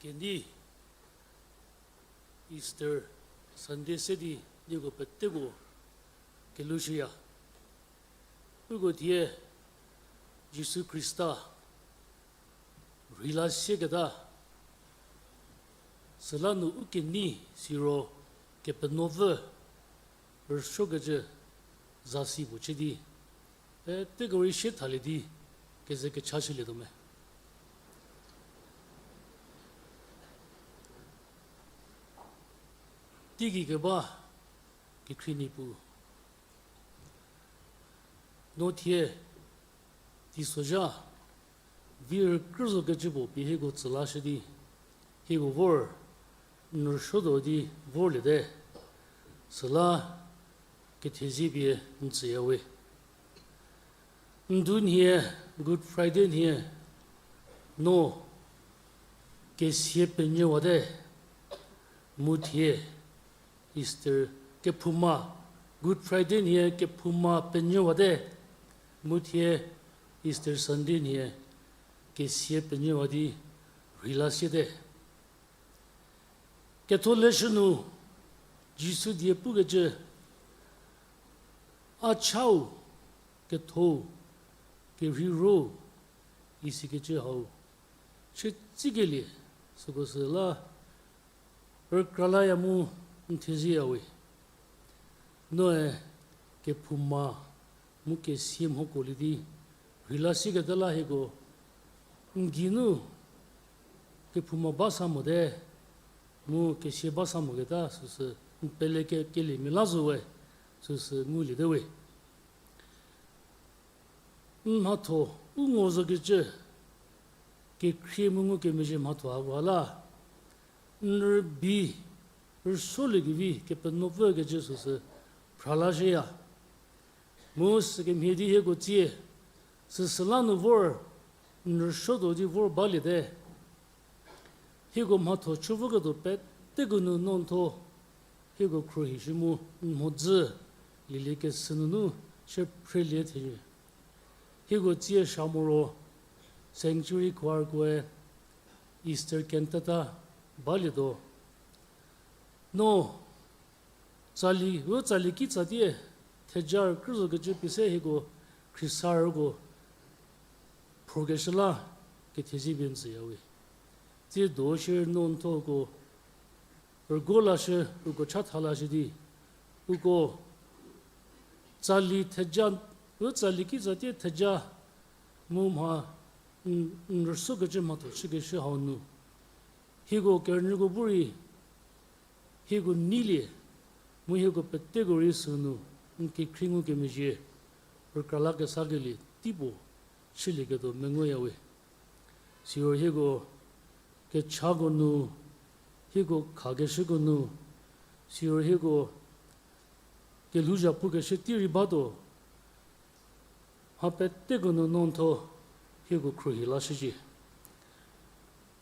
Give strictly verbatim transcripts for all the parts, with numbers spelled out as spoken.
Kenei Easter Sunday se di nieko peteko kelhoushüya. Uko thie Jisu Khrista rheila sieketa, süla nu u kenei siro Kepenuopfü rüsuokecü zasi puo chü di, peteko rei sie thalie di keze kechashülietuo me. Teigei keba kekhrie Niepuu, no thie teisozha vi rükrü zokecü puo pie hieko tsü lashü di, hieko vor n rüsuotuo di vorliete, süla kethezie pie n tsüyawe. Ndu nhie, Good Friday nhie, no kesia penyüwate, mu thie Easter kephouma, Good Friday nhie kephouma penyüwate, mu thie Easter Sunday nhie kesia penyüwa di rheila siete. Ketholeshü nu Jisu die pukecü, a chau, kethou, kerheiro, isikecü hau chütsikelie, süko süla rükralaya mu n thezieyawe. Noe kephouma mu kesia mhokuolie di rheila sieketa la hieko n geinu kephouma ba sa mote, mu kesia ba sa moketa süsü n pelekeliemia la zo we, süsü nguliete we. N mhatho u ngo zokecü kekhrie mu ngukemezhie mhatho hakoha la, n rübei rüsuoliekevi Kepenuopfü kecü süsü phralashüya. Mu sükemhie di hieko tsie, süsüla nu vor n rüsuotuo di vor baliete. Hieko mhatho chü voketuo peteko nu no n thuo hieko khruohishü mu n mhodzü lieliekesü nunu shüphrelie thenyü. Hieko tsie sha moro Sanctuary Choirkoe Easter cantata balietuo. No tsali, u tsali kitsatie theja rükrü zokecü pie se hieko khriesarüko phrokeshü la kethezie pie n tsüyawe. Tsiedo shierei no n thuoko rügo lashü, uko chatha lashü di, uko tsali theja, u tsali kitsatie theja mu mha n, n rüsuokecü mhatho chükeshü hau nu, hieko kerünyüko bu rei hieko neilie, mu hieko peteko rei sünu n kekhrie ngukemezhie rükra la kesakelie teipuo chülieketuo menguyawe. Siro hieko kechako nu, hieko khakeshüko nu, siro hieko kelhouzha pukeshü tei rei batuo, mha peteko nu no n thuo hieko khruohi lashücie.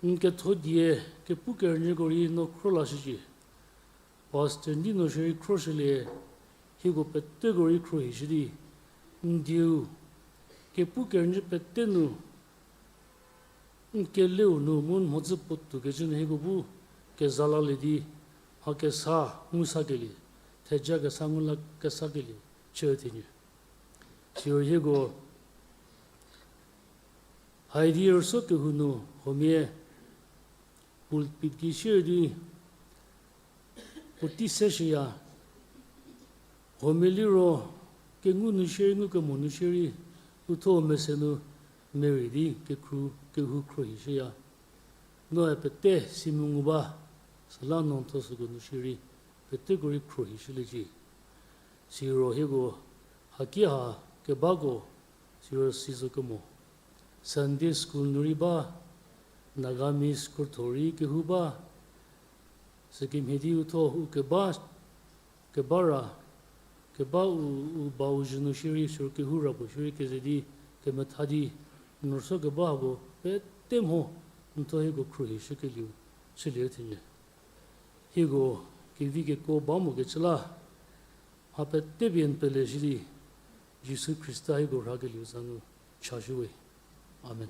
N ketho die kepu kerünyüko rei no khro lashücie. Pastor Neino shierei khroshülie, hieko peteko rei khruohishü di, n dieu kepu kerünyü pete nu n keleu nu mu n mhodzü puotoukecü nu hieko bu keza lalie di, mha kesa ngu sakelie, theja kesa ngu la kesakelie chü thenyü. Siro hieko haidi rüso kehou nu huomia pulpit gei sier di puotei seshüya, huomia liro kengu nu shierei, ngukemo nu shierei, u thuo mese nu merei di kekhru kehou khruohishüya. Noe pete si mengu ba, süla no n thuo süko nu shierei peteko rei khruohishüliecie. Siro hieko haki ha kebako, siro si zo kemo, Sunday school nu rei ba, Nagamese krotho rei kehou ba, sükemhie di u thuo u keba, keba ra, keba u, u ba u zhü nu shierei, siro kehou ra puo shierei keze di kemetha di, n rüso keba hako pete mho n thuo hieko khruohishükelieu chülie thenyü. Hieko kevi kekuo ba mokecü la, mha pete pie n peleshü di, Jisu Khrista hieko rhakelieu za nu chashüwe. Amen.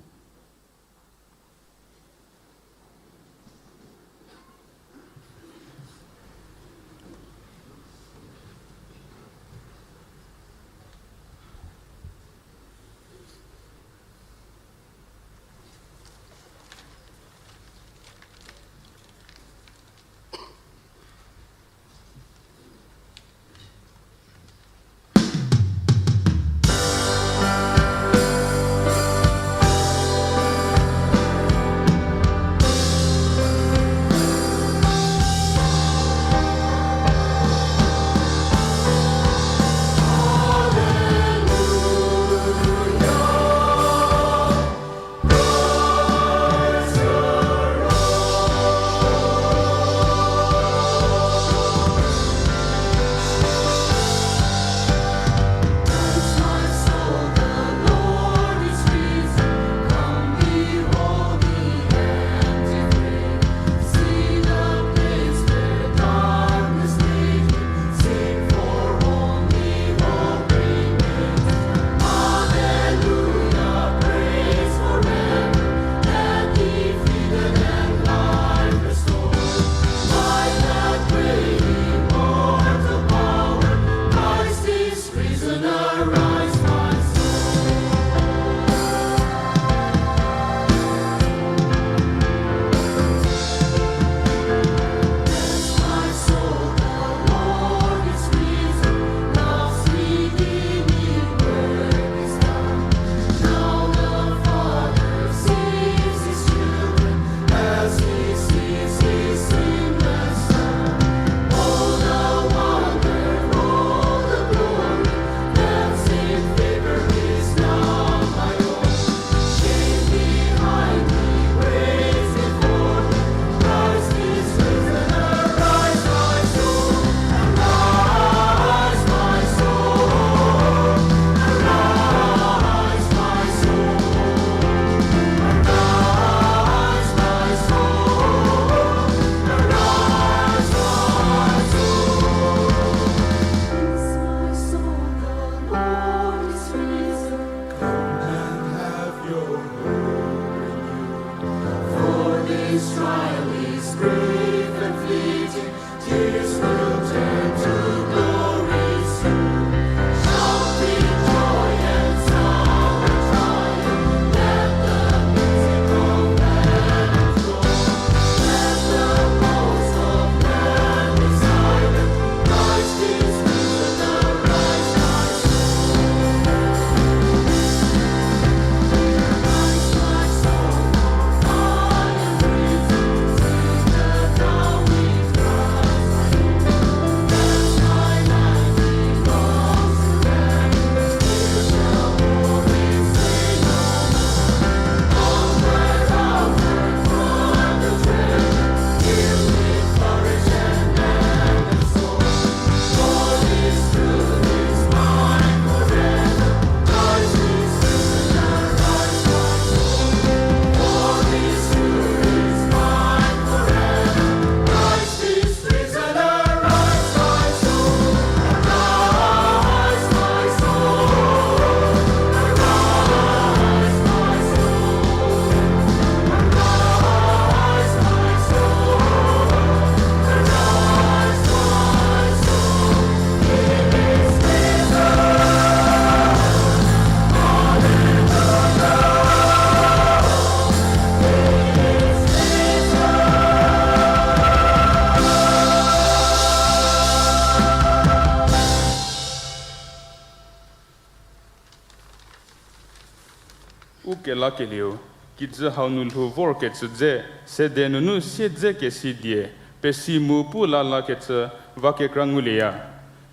U kelakelieu, kijü hau nu lhou vorkecü dze, sede nunu siedzekesi die, pesi mu pu la lakecü, va kekra ngulie ya.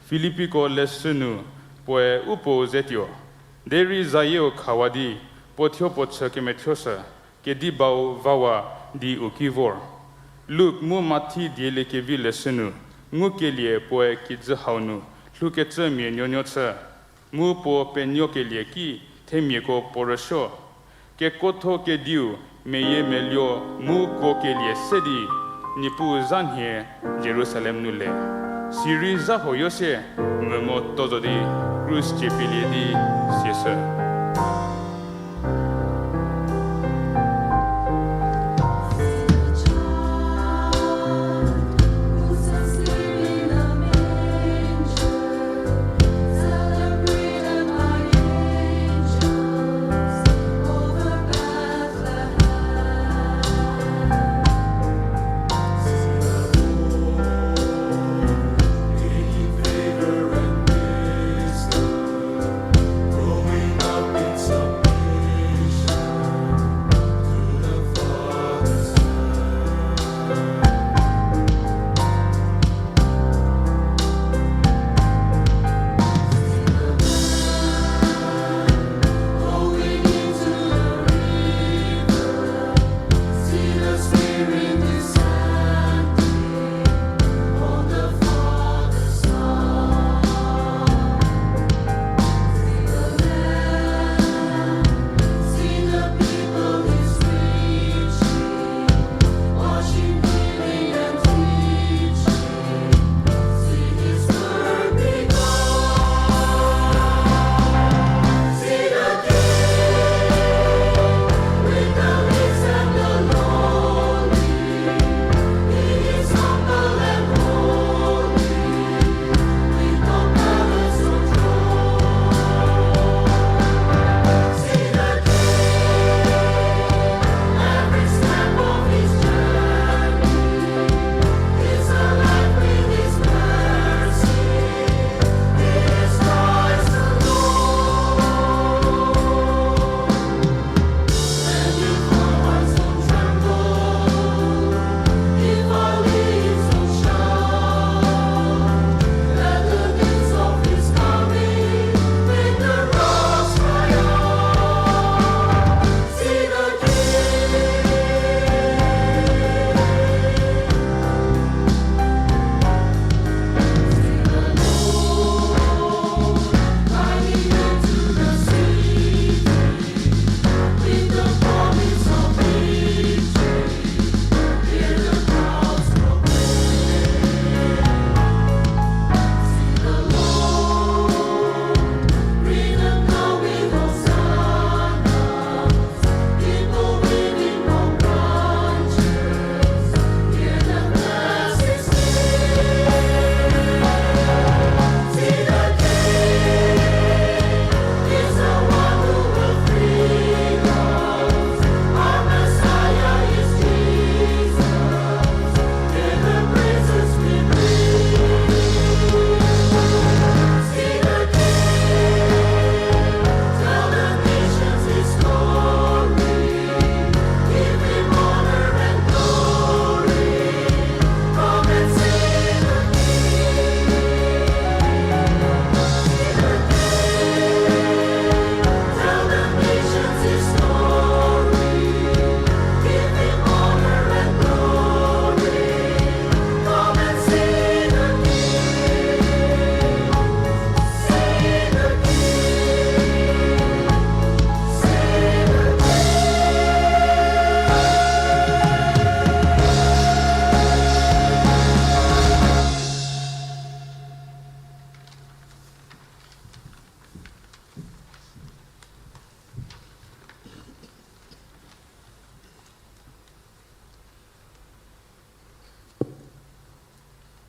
Filipiko leshü nu, puoe u puou ze tuo. Derei zayieu khawa di, puo thuo puo chü kemethuoshü, kedi bau vawa di u ki vor. Luk mu Mathi dieliekevi leshü nu, ngukelie puoe kijü hau nu, lhoukecümia nuonuo chü. Mu puo penuokelie ki themiako puo rüsuo. Kekuotho kediu meyiemeluo mu kuokelie se di, Niepuu zha nhie Jerusalem nu le. Sirei zha huoyo sie, memo tozo di, krus cie pielie di, sieshü.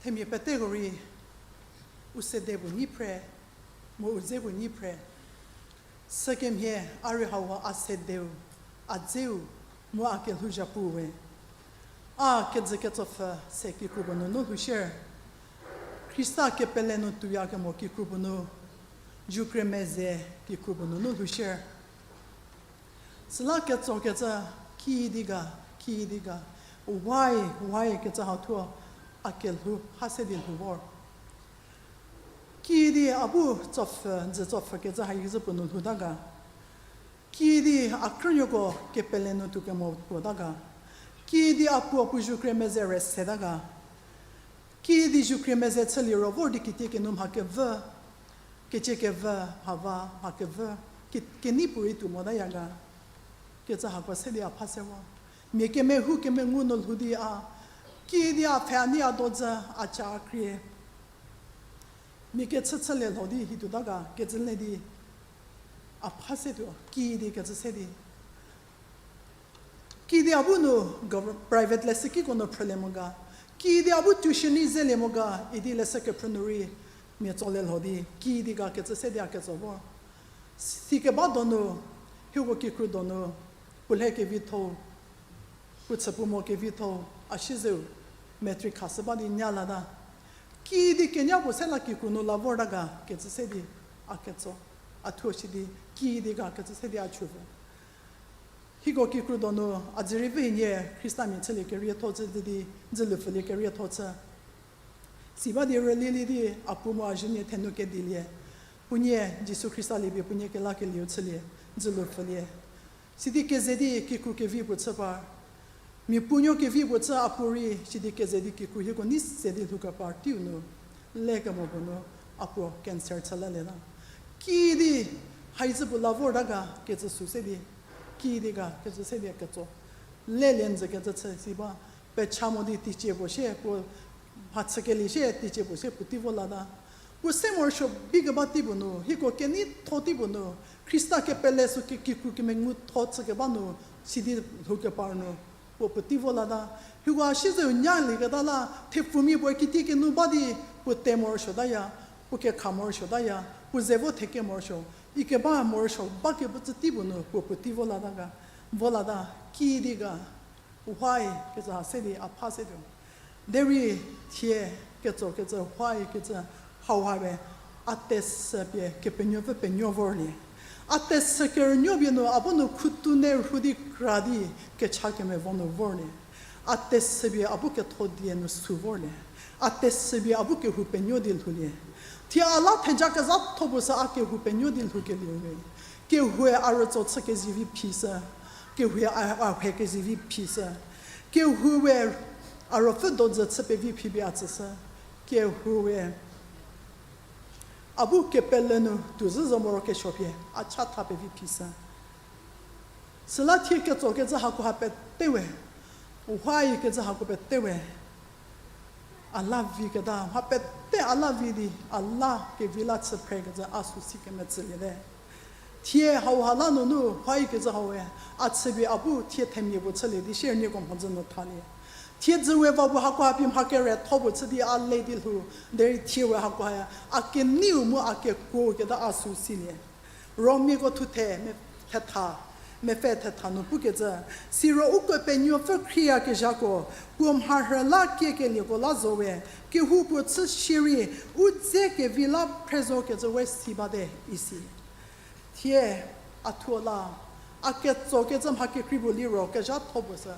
Themia peteko rei, u sede puo nyi phre, mu u dze puo nyi phre. Sükemhie a rei hau a sedeu, a dzeu, mu a kelhouzhapu we. A kejü ketsopfü se kikru puo nunu lhoushie. Khrista kepele nu tuoyakemo kikru puo nu, jukrie meze kikru puo nunu lhoushie. Süla ketsokecü, kiüdi ga, kiüdi ga, why, why kecü hau thuo, a kelhou ha se di lhou vor. Kiüdi a bu tsopfü, jü tsopfü kecü haikecü puo nu lhouta ga. Kiüdi a krünuoko kepele nu tuokemo puo ta ga. Kiüdi a puo puo jukrie meze re seta ga. Kiüdi jukrie meze chüliro vor di kitiekinu mha kevü, kecie kevü, mha va, mha kevü, ke-, kenei puorei tuo motaya ga. Kecü hako se di a pha se vo. Mia kemehou kemengu nu lhou di a, kiüdi a pfhe a nei a dozü, a ca a krie. Mia kechü chülie lho di hi tuota ga, kecü le di, a pha se tuo, kiüdi kecü se di. Kiüdi a bu nu govern-, private leshükiko nu phrülie mo ga. Kiüdi a bu tuition-i zelie mo ga, idi leshü kephrü nu rei mia tsolie lho di, kiüdi ga kecü se di a ketso vo. Sikeba donu, hieko kikru donu, puo lhe kevitho, puo chü puo mo kevitho, a siezeu, matric khashü ba di nya lata. Kiüdi kenya puo se la kikru nu la vorta ga, kecü se di a ketso, a thuo shi di, kiüdi ga kecü se di a chüvo. Hieko kikru donu, a dzürei vi nie, Khristamia chülie kerietho chü di di, dzülu pfülie kerietho chü. Si ba di rülilie di, a puo mu a zhünie thenu kedilie. Puonie, Jisu Khrista liepie puonie kelakelieu chülie, dzülu pfülie. Sidi keze di kikru kevi puo chü par. Mia puonuo kevi puo chü a puo rei, sidi keze di kikru hieko nei se di lhoukepar teiu nu, lekemo puo nu, a puo cancer chü lalieta. Kiüdi, haizü puo la vorta ga, kecü sü se di, kiüdi ga, kecü se di ketso. Lelie njü kecü chü si ba, pecha mo di teicie puo sie, puo mhachükelie sie, teicie puo sie, puotei vo lata. Puo se morosuo bi keba tei puo nu, hieko keneitho tei puo nu, Khrista kepele sü ki-, kikru kemengu tho chükeba nu, sidi lhoukepar nu, puo puotei vo lata. Hieko a siezeu nyalieketa la, thepfumia puoe kitiekinu ba di, puo te morosuotaya, puo kekha morosuotaya, puo ze vo theke morosuo, ikeba morosuo ba kepecü tei puo nu, puo puotei vo lata ga, vo lata, kiüdi ga. Why kecü ha se di a pha se tuo. Derei thie ketso kecü why kecü hauha we a tesü pie Kepenuopfü penuo vorlie. A tesü kerünuo pie nu a bu nu khutu ne rhu di kra di kecha kemevo nu vorlie. A tesü pie a bu ketho die nu sü vorlie. A tesü pie a bu kehou penuo di lhoulie. Thie a la theja kezhatho puo sü a kehou penuo di lhoukelieu we. Kehoue a rütso chü kezivi phi sü. Kehoue a, a hwe kezivi phi sü. Kehoue a ruopfü dozü chü pevi phi pie a tsüshü. Kehoue a bu kepele nu tuozhü zo morokesuo pie a chatha pevi phi sü. Süla thie ketso kecü hakoha pete we, why kecü hako pete we, a la vi keta, mha pete a la vi di, a la kevi la chü phre kecü a sü si kemetsüliete. Thie hauha la nunu why kecü hau we, a chüpie a bu thie themia puo chülie di share nieko mhodzü nu thalie. Thiedzü we va bu hakoha pie mha kere tho puo chü di a le di lhou, derei thie we hakoha a keneiu mu a kekuo keta a sü silie. Romiako thuthe me-, thetha, mepfü thetha nu pukecü, siro Ukepenuopfü khrieyakezhako, puo mharhü la kiekelieko la zo we, kehoupuo chü shierei, u dze kevi la phre zokecü we si bate isi. Thie, a thuo la, a ketso kecü mha kekrei puo liro kezhatho puo sü,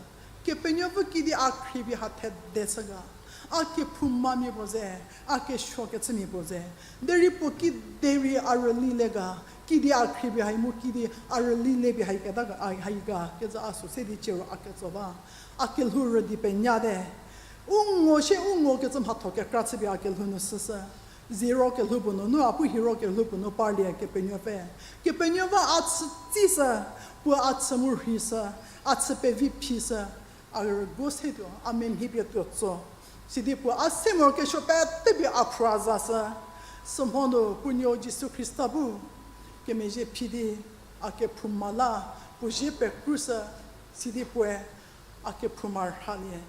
Kepenuopfü kidi a khriepie ha thede chü ga, a kephoumamia puo ze, a kesuokecümia puo ze, derei puo kiderei a rüli le ga, kidi a khriepie hai mu kidi a rüli le pie hai keta ga, a, hai ga kecü a sü se di ciro a ketso ba, a kelhou rüdi penyate. U ngo shie u ngo kecü mhatho kekra chüpie a kelhou nu süshü. Ziro kelhou puo nunu, a pu hiro kelhou puo nu parlie Kepenuopfü. Kepenuopfü a chü tsishü, puo a chü mu rheishü, a chü pevi phishü, a rüguo se tuo, a memhie pie tuo tso. Sidi puo a se morokesuo pete pie a phra zashü. Sümhonu puo nuo Jisu Khrista bu kemezhie phi di, a kephouma la, puo zie pekrushü, sidi puoe a kephouma rhalie.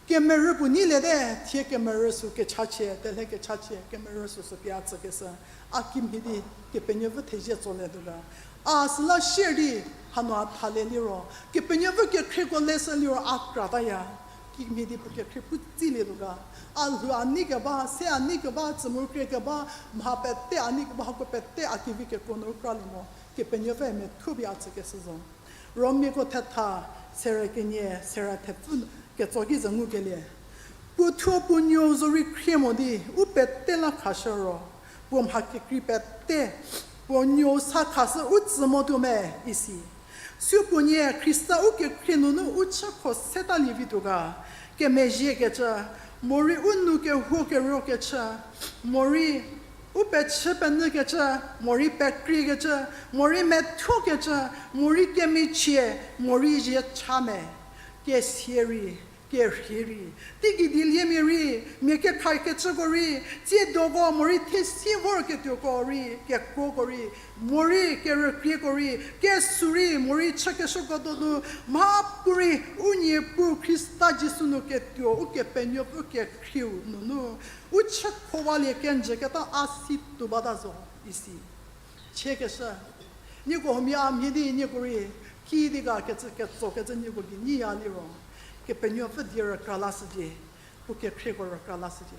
Kemerü puo nyilie te, thie kemerü sü kechachie, telhe kechachie, kemerü süsü pie a tsükeshü. A kimhie di Kepenuopfü thezie tsolie tuo ga. A süla sier di hanu a thalie liro, Kepenuopfü kekhrieko leshü liro a krataya. Kimhie di puo kekhrie pu tsilie tuo ga. A lhou a nei keba, se a nei keba, tsümur krie keba, mha pete a nei keba, hako pete a kevi kekuo nu kralie mo. Kepenuopfü methuo pie a tsükeshü zo. Romiako thetha, sere kenie, sere thepfü ketso ki ze ngukelie. Puo thuo puo nuou zorei khrie mo di, u pete la khashü ro, puo mha kekrei pete, puo nuou sa khashü u tsü mo tuo me, isi. Supuonie Khrista u kekhrie nunu u chükho setalie vi tuo ga, kemezhiekecü, morei u nou kehuo kerokecü, morei u pechü penyükecü, morei pekriekecü, morei methuokecü, morei kemichie, morei zhie cha me, kesia rei, kerhie rei, teigei dieliemia rei, mia kekhakecüko rei, tsiedoko morei thesie vorketuoko rei, kekuoko rei, morei kerükrieko rei, kesu rei, morei chükeshüko donu, mhapuorei u Niepuu Khrista Jisu nu ketuo Ukepenuopfü kekhrieu nunu, u chükhowalie kenjüketa a si tuo bata zo, isi. Chiekeshü, nieko huomia a mhie di nieko rei, kidi ga kecü ketsokecü nieko gei nyiya liro, Kepenuopfü die rükra lashücie, puo kekhrieko rükra lashücie.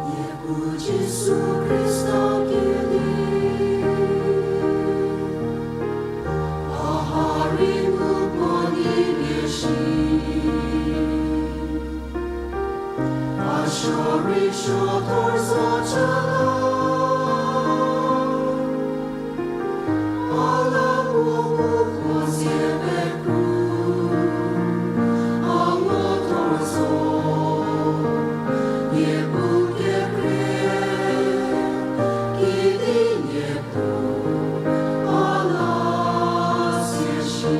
Niepuu Jisu Khrista kedi, a ha rei mu puo nyilie shi. A suo rei suo thor zoca la, a la puo mu puo zie pekru, a la thor zo, Niepuu kekhrie, kidi Niepuu a la sie shi.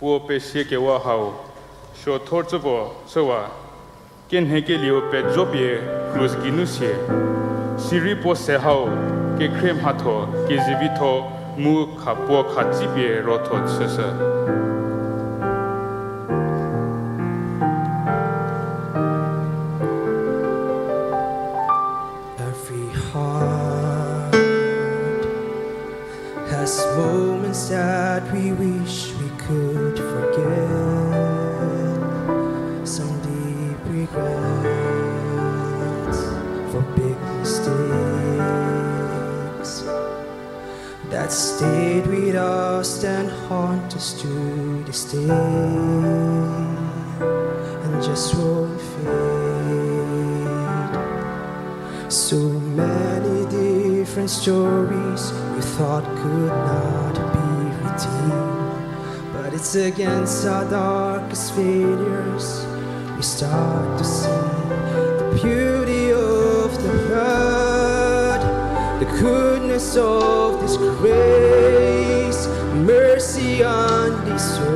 Puo pesiekewa hau, suothor tsüko chüwa, kenhekelieu pejopie krus geinu sie. Sirei puo se hau, kekhrie mhatho, kezivitho, mu kha puo khatsipie rotho chüshü. Every heart has moments that we wish we could forget. Some deep regrets for big mistakes that stayed with us and haunt us to this day, and just won't fade. So many different stories we thought could not be redeemed, but it's against our darkest failures we start to see the beauty of the blood, the goodness of this grace, mercy undeserved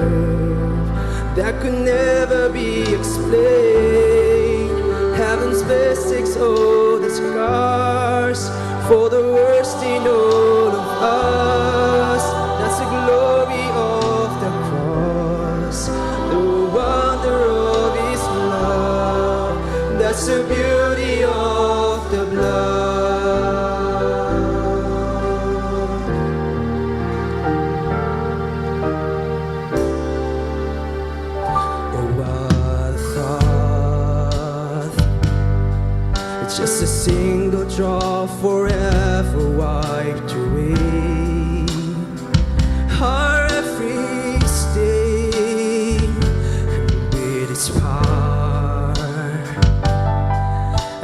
that could never be explained. Heaven's best takes all the scars for the worst in all of us. That's the glory of the cross, the wonder of his love. That's the beauty of the blood. Oh, what a thought. It's just a single drop forever wiped away. Our every stain with its power.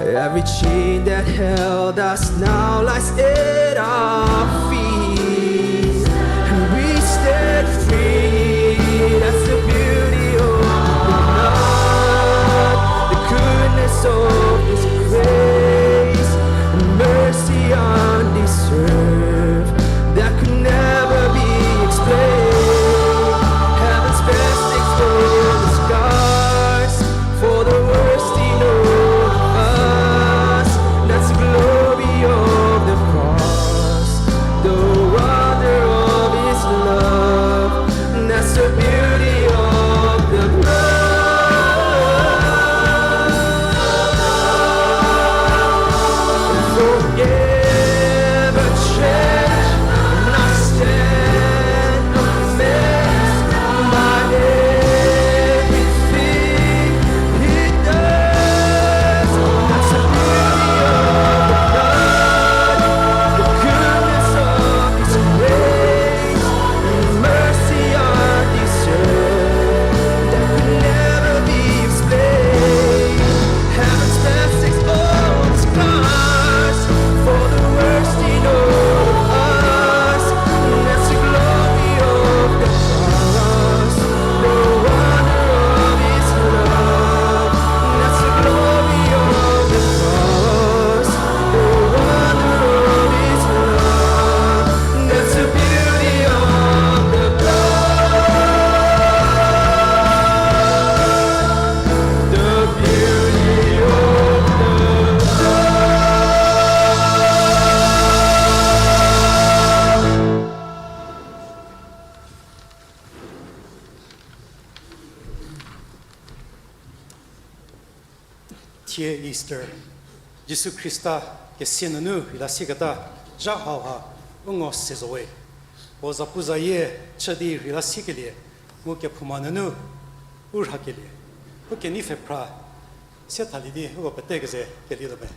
Every chain that held us now lies at our feet. And we stand free. That's the beauty of the blood, the goodness of his grace, mercy undeserved that could never be explained. Heaven's best takes all the scars for the worst in all of us. That's the glory of the cross, the wonder of his love. That's the beauty of the blood. Forever changed, and I stand amazed by everything he does. That's the beauty of the blood, the goodness of his grace, mercy undeserved that could never be explained. Heaven's best takes all the scars for the worst in all of us. That's the glory of the cross, the wonder of his love. That's the glory of the cross, the wonder of his love. That's the beauty of the blood, the beauty of the blood. Thie Easter, Jisu Khrista kesia nunu rheila sieketa zha hauha u ngo se zowe. Puo zapuzayie chü di rheila siekelie, mu kephouma nunu u rhakelie, u kenei pfhephra sie thalie di uko pete keze kelie lo me.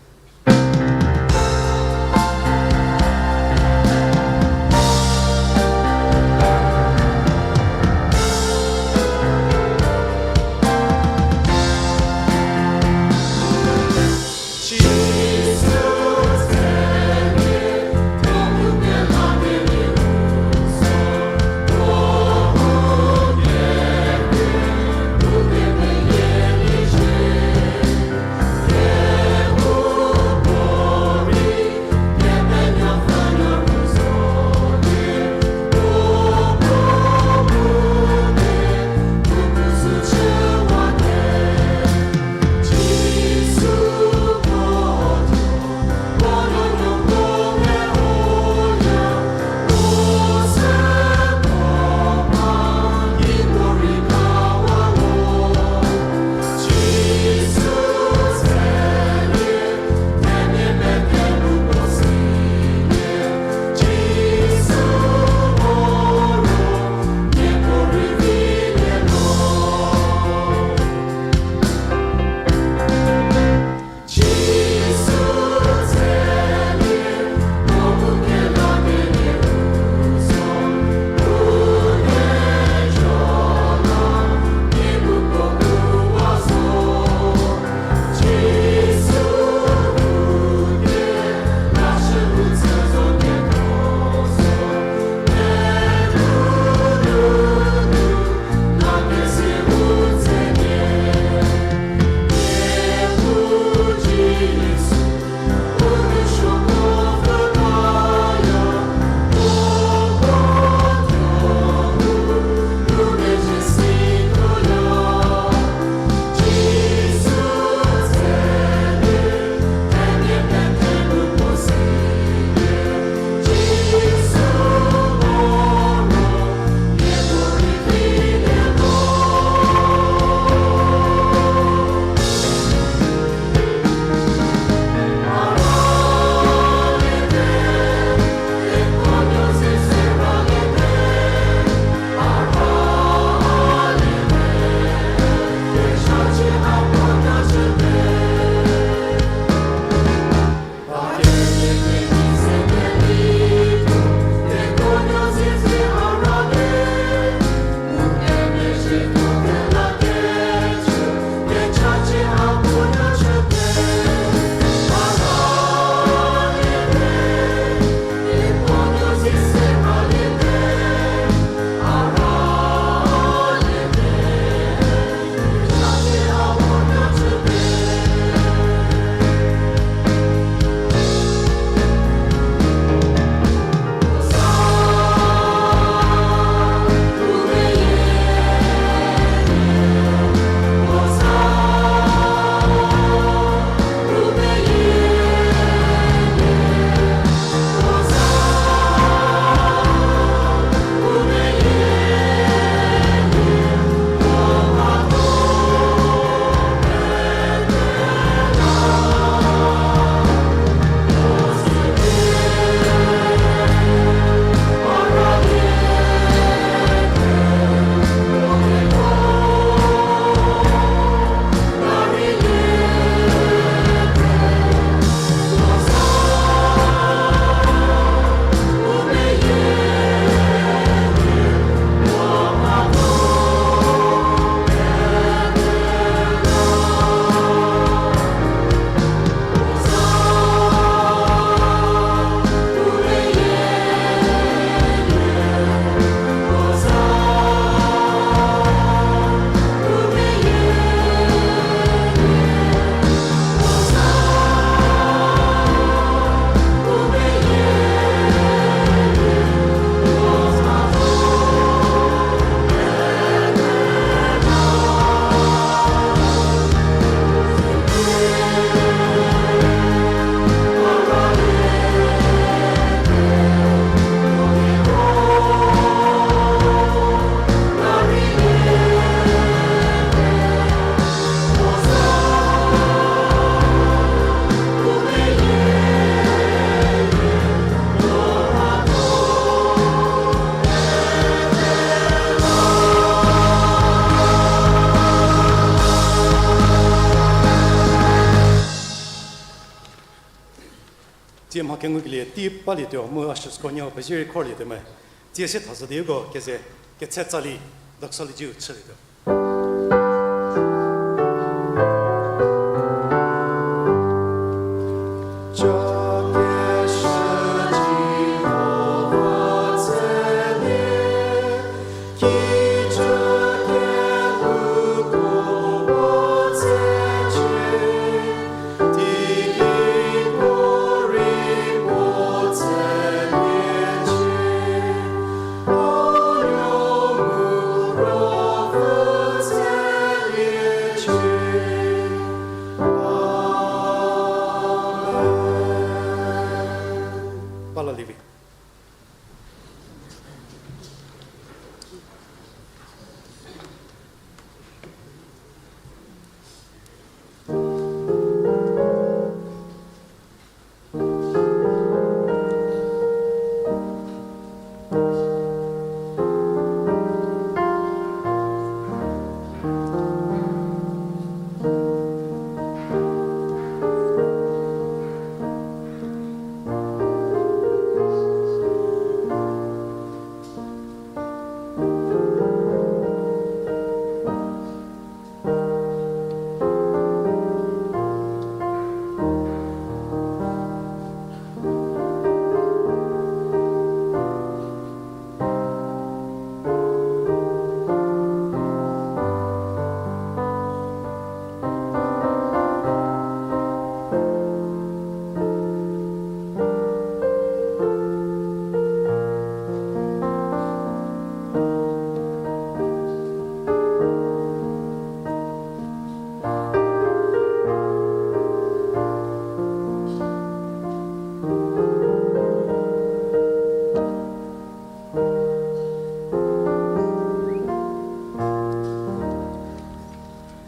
Tsie mha kengukelie tei palietuo mu ushers-ko nie pezie rei khorlietuo me. Tsie sie thazü di uko keze ketse tsali, doxology-u chülietuo.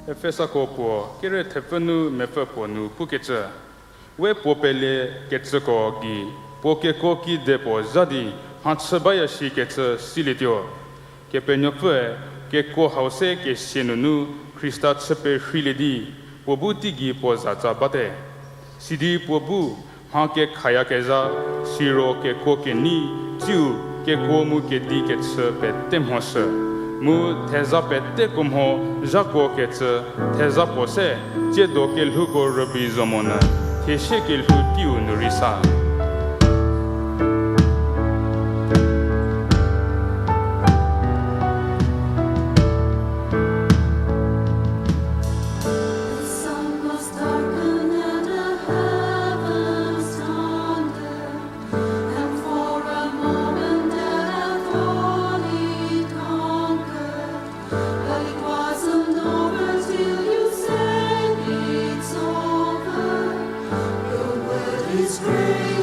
Efesako puo kere thepfü nu mepfü puo nu pukecü. We puo pele kecüko gei, puo kekuo kide puo zha di mhachü baya shikecü silietuo. Kepenuopfüe kekuo hau se kesia nunu Khrista chü perheilie di, puo bu teigei puo zatsa bate. Sidi puo bu mha kekhayakezha, siro kekuo kenei, tsiu kekuo mu kedi kechü pete mhoshü. Mu theza peteko mho zhakuokecü, theza puo se, tsiedo kelhouko rübei zo monyü, thiesie kelhou teiu nu rei sa. The sun was darkened and the heavens thundered, and for a moment death and all it conquered. But it wasn't over till you said, "It's over." Your word is great.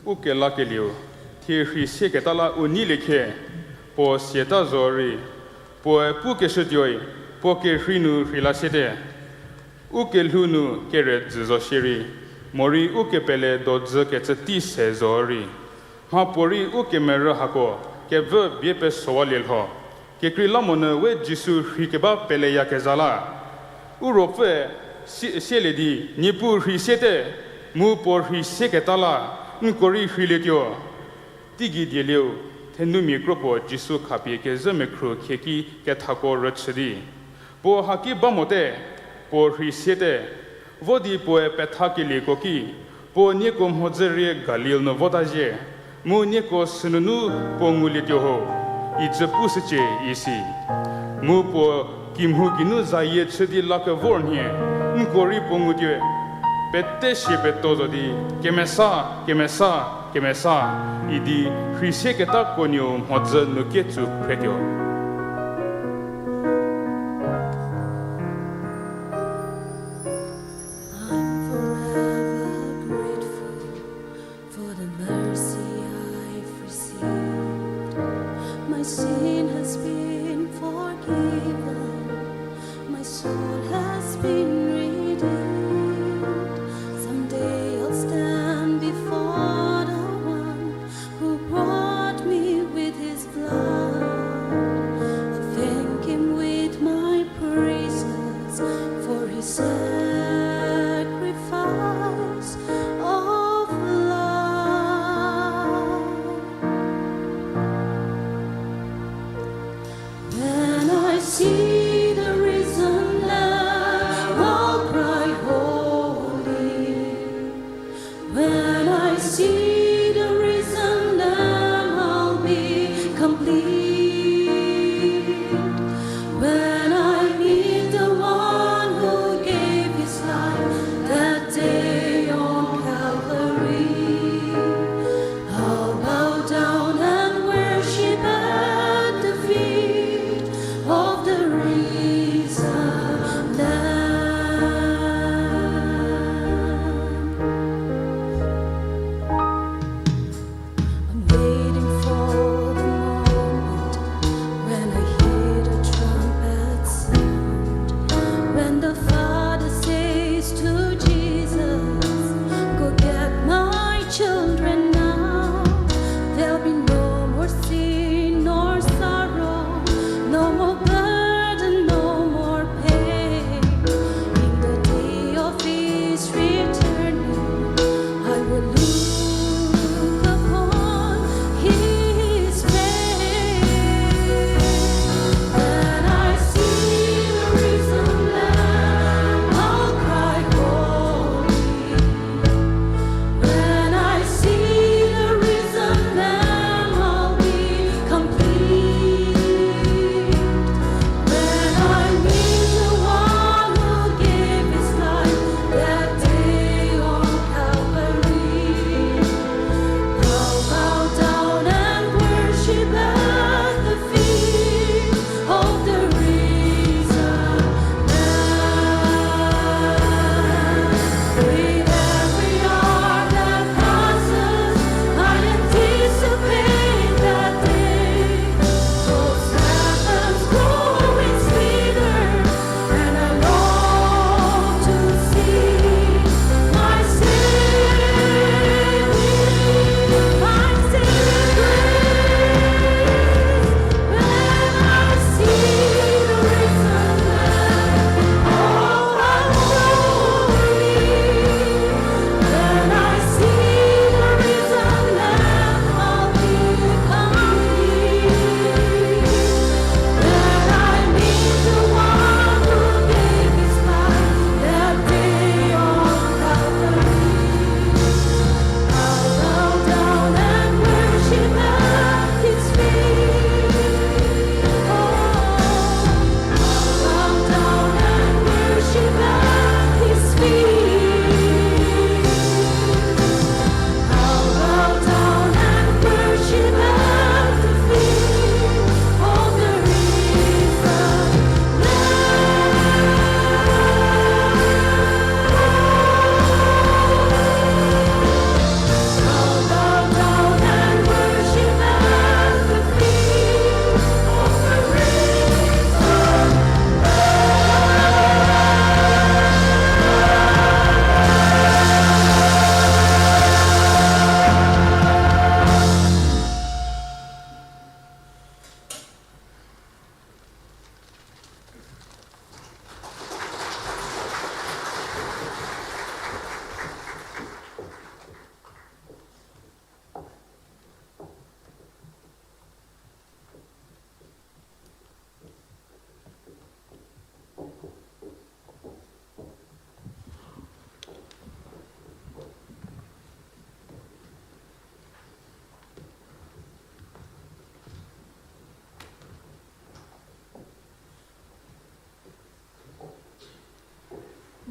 U kelakelieu, thie rhei sieketa la u neilie khe, puo siata zorei, puoe pukeshütuoi, puo kerhei nu rhei la siete. U kelhou nu kere dzü zo shierei, morei u kepele dodzü kecü tei se zorei, mhapuorei u kemerü hako kevü bie pesowalie lho. Kekreilamonyü we Jisu rhei keba peleyakezha la. U ruopfüe sie, sielie di, Niepuu rhei siete, mu puo rhei sieketa la, nko rei rheilietuo. Teigei dielieu, thenumia kro puo Jisu khapie kezhü mekhru khieki kethako rüchü di, puo haki ba mote, puo rhei siete. Vo di puoe pethakelieko ki, puo nieko mhodzü rie Galil nu vota zhie, mu nieko sünunu puo ngulietuo ho, icü pushücie, isi. Mu puo kimhu geinu zayie chü di lakevor nhie, nko rei puo ngutuoe, pete sie peto zo di, Kemesa, Kemesa, Kemesa, idi rhei sieketa kuonieu mhodzü nu ketsu phretuo. I'm forever grateful for the mercy I've received. My sin has been forgiven. My soul has been redeemed. Someday I'll stand before the one who bought me with his blood.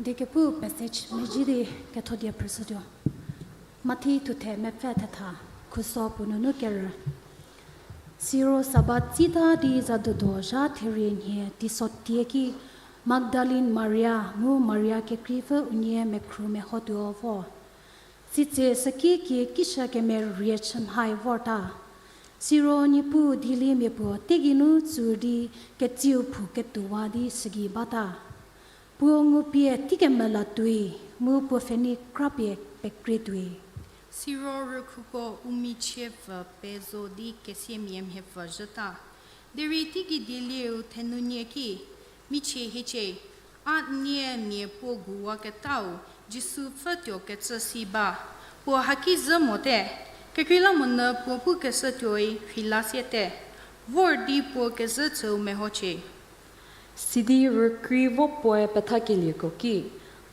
Diekepu passage mezhü di ketho die phrüshütuo. Mathi thuthe mepfü thetha, khuso puo nunu kerü. Siro Sabat tsita di zadudo zha therie nhie teiso tie ki Magdalene Maria mu Maria kekreipfü unie mekhru mehotuo vo. Sitse süki kie kishü kemerie chü mhai vorta. Siro Niepuu dieliemia puo tegeinu tsur di ketsiu phou ketuowa di sügei bata. Puo ngupie teikemvü la tuoi, mu puo pfhenei krapie pekrie tuoi. Siro rükhuko u michie pfü pezo di kesiamia mhie pfü zhüta. Derei teigei dielieu thenunie ki, Michie hiecie, a n nie mia puo guwaketau Jisu pfhütuokecü si ba. Puo haki zhü mote, kekreilamonyü puo pukeshütuoi rheila siete, vor di puo kezhü chüu mehocie. Sidi rükrei vo puoe pethakelieko ki,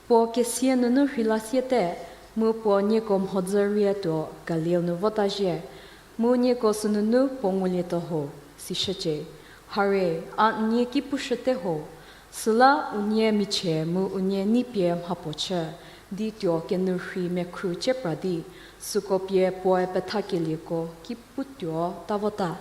puo kesia nunu rheila siete, mu puo nieko mhodzü rietuo Galil nu vota zhie, mu nieko sünunu puo ngulietuo ho, sishücie. Hare, a n nie ki pushüte ho, süla unie michie mu unie neipie mhapuo chü di tuo kenourhei mekhru cie pra di, süko pie puoe pethakelieko ki putuo ta vota.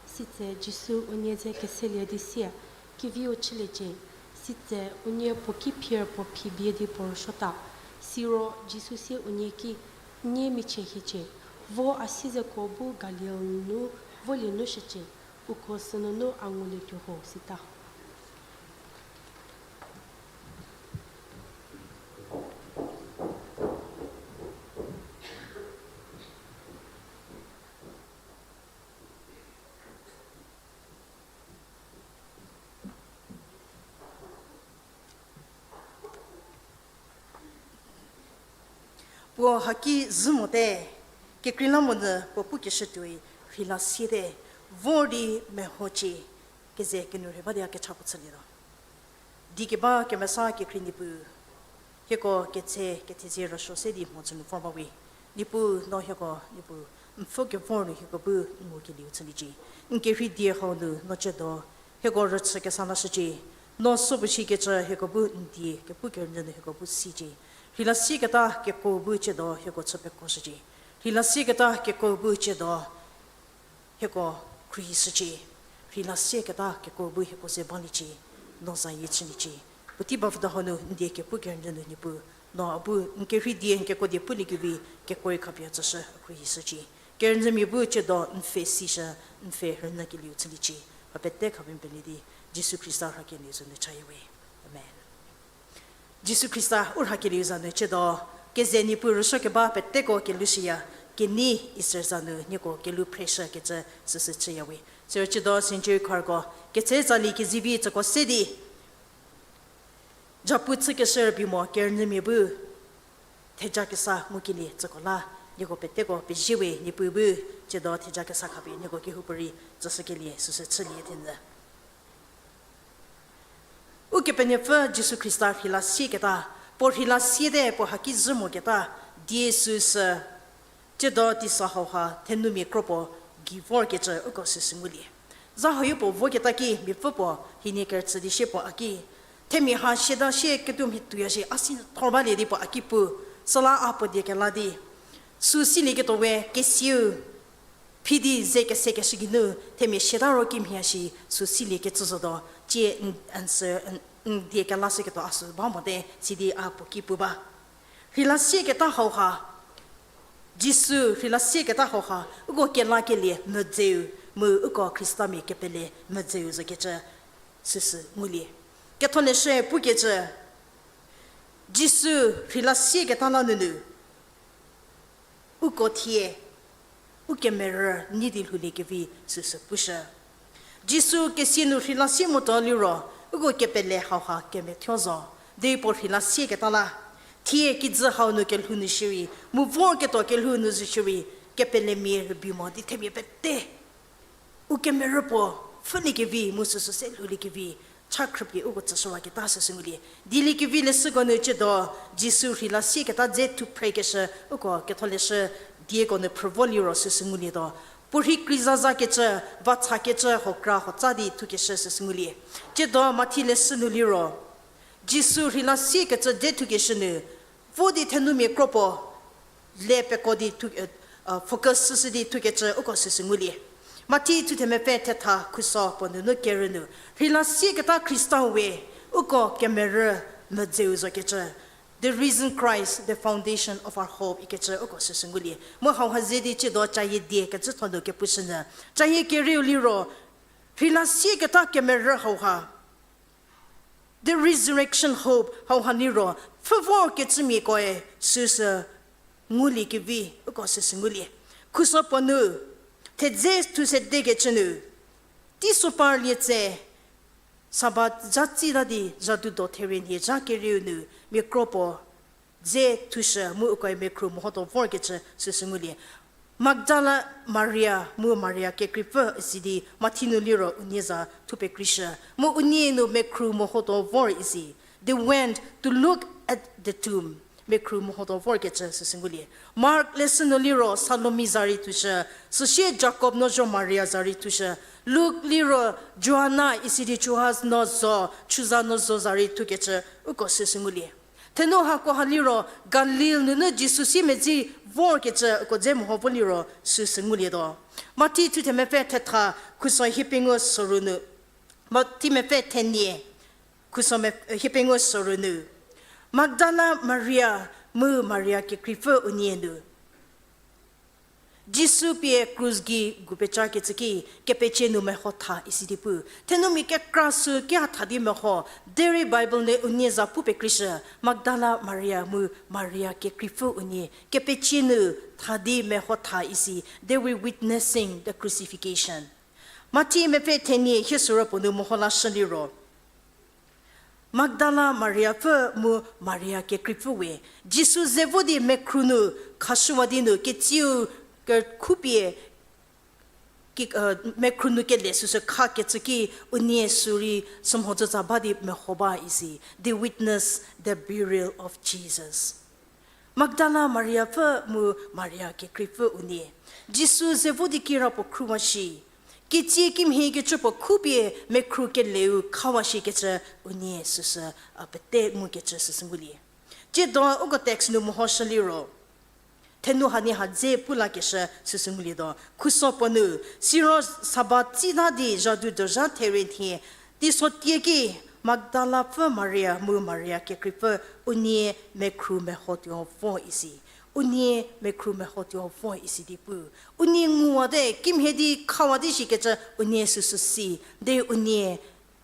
Sitse Jisu unie ze keselie di sie, Keviu chüliecie. Sitse unie puo ki phier puo phi bie di puo rüsuota. Siro Jisu sie unie ki, N nie michie hiecie, vo a siezeko bu Galil nu volie nu shücie, uko sünunu a ngulietuo ho, sita. Puo haki zhü mote, kekreilamonyü puo pukeshütuoi rheila siete, vor di mehocie, keze kenourhei ba di a kecha puo chülietuo. Di keba kemesa kekhrie Niepuu, hieko ketse kethezie rüsuo se di mhodzü nu vor ba we. Niepuu no hieko, Niepuu, n pfü kevor nu hieko bu n ngukelieu chüliecie. N kerhei die hau nu no tsiedo hieko rüchü kesa lashücie. No supuo shikecü hieko bu n die kepu kerünyü nu hieko bu sicie. Rheila sieketa kekuo bu tsiedo hieko chü pekuoshücie. Rheila sieketa kekuo bu tsiedo hieko khruohishücie. Rheila sieketa kekuo bu hieko ze baliecie. No zayie chüliecie. Puotei ba vüda hanu n die kepu kerünyü nu Niepuu, no a bu n kerhei die n kekuo die puliekevi kekuorei khapie tsüshü khruohishücie. Kerünyümia bu tsiedo n pfhe sishü, n pfhe rünyükelieu chüliecie. Mha pete khapie n pelie di Jisu Khrista rhakelieu za nu chaya we. Amen. Jisu Khrista u rhakelieu za nu tsiedo, keze Niepuu rüsuo keba peteko kelushüya, kenei Easter za nu nieko kelhou phreshükecü süsü chüya we. Siro tsiedo century choirko ketse tsali kezivi tsüko se di, japu chükeshü rübei mo kerünyümia bu theja kesa ngukelie tsüko la, nieko peteko pezie we. Niepuu bu tsiedo theja kesa khapie nieko kehoupuorei tsüshükelie süsü chülie thenyü. Ukepenuopfü Jisu Khrista rheila sieketa, puo rheila siete puo haki zhü moketa, die süsü, tsiedo teisa hauha thenumia kro puo gei vorkecü uko süsü ngulie. Za hau yopuo voketa ki miapfü puo hienie kerüchü di sie puo a ki, themia ha siata sie ketuo mhie tuoya shi a si thor balie di puo a ki pu, süla a puo die kela di, sü silieketuo we kesiu phi di ze kesekeshü geinu themia siata ro kimhie shi sü siliekecü zotuo, tsie n answer, n die kelashüketuo a sü ba mote, sidi a puo ki pu ba. Rheila sieketa hauha, Jisu rheila sieketa hauha, uko kelakelie medzeu, mu uko Khristamia kepele medzeu zokecü süsü ngulie. Ketholeshü pukecü, Jisu rheila sieketa la nunu uko thie u kemerü nei di lhouliekevi süsü pushü. Jisu kesia nu rheila sie motuo liro, uko kepele hauha kemethuo zo, derei puo rheila sieketa la, thie kijü hau nu kelhou nu shierei, mu vorketuo kelhou nu zo shierei, kepelemia rübei mo di themia pete u kemerü puo pfhüliekevi mu süsü se lhouliekevi cha khrüpie uko tsüshüwaketa süsü ngulie. Dieliekevi leshüko nu tsiedo, Jisu rheila sieketa dze thuphrekeshü uko ketholeshü dieko nu phrü vo liro süsü ngulietuo. Puorhi kreizazakecü, vachakecü, hokra hotsa di thukeshü süsü ngulie. Tsiedo Mathi leshü nu liro, Jisu rheila siekecü dze thukeshü nu, vo di thenumia kro puo le peko di thu, focus süsü di thukecü uko süsü ngulie. Mathi thuthe mepfü thetha khuso puo nunu kerü nu, rheila sieketa Khrista we uko kemerü medzeu zokecü, the risen Christ, the foundation of our hope ikecü uko süsü ngulie. Mu hauha ze di chüdo cayie die kecütho nu kepushünyü. Cayie kerieu liro, rheila sieketa kemerü hauha, the resurrection hope hauha liro, pfhü vorkecümiakoe süsü ngulie kevi uko süsü ngulie. Khuso puo nu, thedze thu sedekecü nu, teiso parlie tse, Sabat zha tsita di zha du do therie nhie zha kerieu nu, mia kro puo dze thushü mu ukoe mekhru mehotuo vorkecü süsü ngulie. Magdala Maria mu Maria kekreipfü isi di Mathi nu liro unie za thupekrishü. Mu unie nu mekhru mehotuo vor isi. They went to look at the tomb. Mekhru mehotuo vorkecü süsü ngulie. Mark leshü nu liro Salomi za rei thushü, süsie Jakob nuo zo Maria za rei thushü. Luk liro Joana isi di Chuza nuo zo, Chuza nuo zo za rei thukecü uko süsü ngulie. Thenu hakoha liro Galil nunu Jisu siemedzi vorkecü uko dze meho vo liro süsü ngulietuo. Mathi thuthe mepfü thetha khuso hiepengou soru nu, Mathi mepfü thenie khuso me, hiepengou soru nu, Magdala Maria mu Maria kekreipfü unie nu Jisu pie krus gei gupecakecü ki kepecie nu meho tha isi di pu. Thenumia kekra sü kia tha di meho, derei Bible nu unie za pu pekrishü, Magdala Maria mu Maria kekreipfü unie kepecie nu tha di meho tha isi, they were witnessing the crucifixion. Mathi mepfü thenie hie süro puo nu meho lashü liro, Magdala Mariapfü mu Maria kekreipfü we, Jisu ze vo di mekhru nu khashüwa di nu ketsiu kekhupie, ki, mekhru nu kele süsü khakecü ki unie sü rei sümhodzü za ba di meho ba isi, they witness the burial of Jesus. Magdala Mariapfü mu Maria kekreipfü unie, Jisu ze vo di kirapuo khruwa shi, ketsie kimhie kecü puo khupie mekhru keleu khawa shikecü unie süsü a pete ngukecü süsü ngulie. Tsiedo uko text nu mehoshü liro, thenu hanie ha dze pu lakeshü süsü ngulietuo. Khuso puo nu, siro Sabat tsita di zha du dozha therie nhie, teiso tie ki Magdalapfü Maria mu Maria kekreipfü unie mekhru mehotuo vo isi. Unie mekhru mehotuo vo isi di pu. Unie nguwate, kimhie di khawa di shikecü unie süsü si, derei unie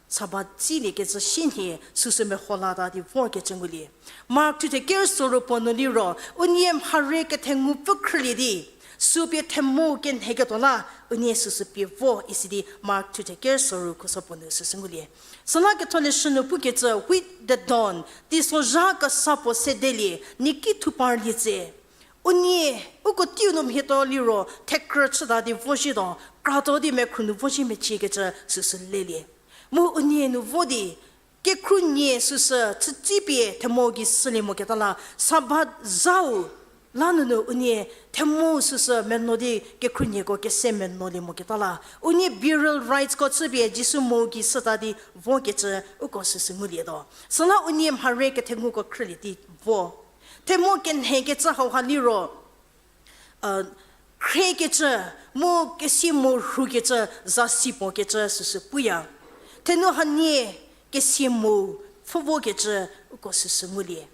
Sabat tsiliekecü shinhie süsü meho lata di vorkecü ngulie. Mark thuthe ker soru puo nu liro, unie mhare kethengu pfü khrülie di, sü pie themou kenheketuo la, unie süsü pie vo isi di Mark thuthe ker soru khuso puo nu süsü ngulie. Süla ketholeshü nu pukecü, with the dawn, teisozha kesa puo sedelie, nie ki thu parlie tse. Unie, uko teiu nu mhietuo liro, thekrü chüta di vozhietuo, krato di mekhru nu vozhie meciekecü süsü lelie. Mu unie nu vo di, kekhrunie süsü chütsipie themou gei sülie moketa la, Sabat zhau la nunu unie themou süsü meno di kekhrunie ko kese menolie moketa la, unie burial rites ko chüpie Jisu mou gei süta di vokecü uko süsü ngulietuo. Süla unie mhare kethenguko khrülie di vo. Themou kenhekecü hauha liro, khriekecü, mu kesie mou rhukecü, zasi puokecü süsü puya. Thenu hanie kesie mou pfhü vokecü uko süsü ngulie.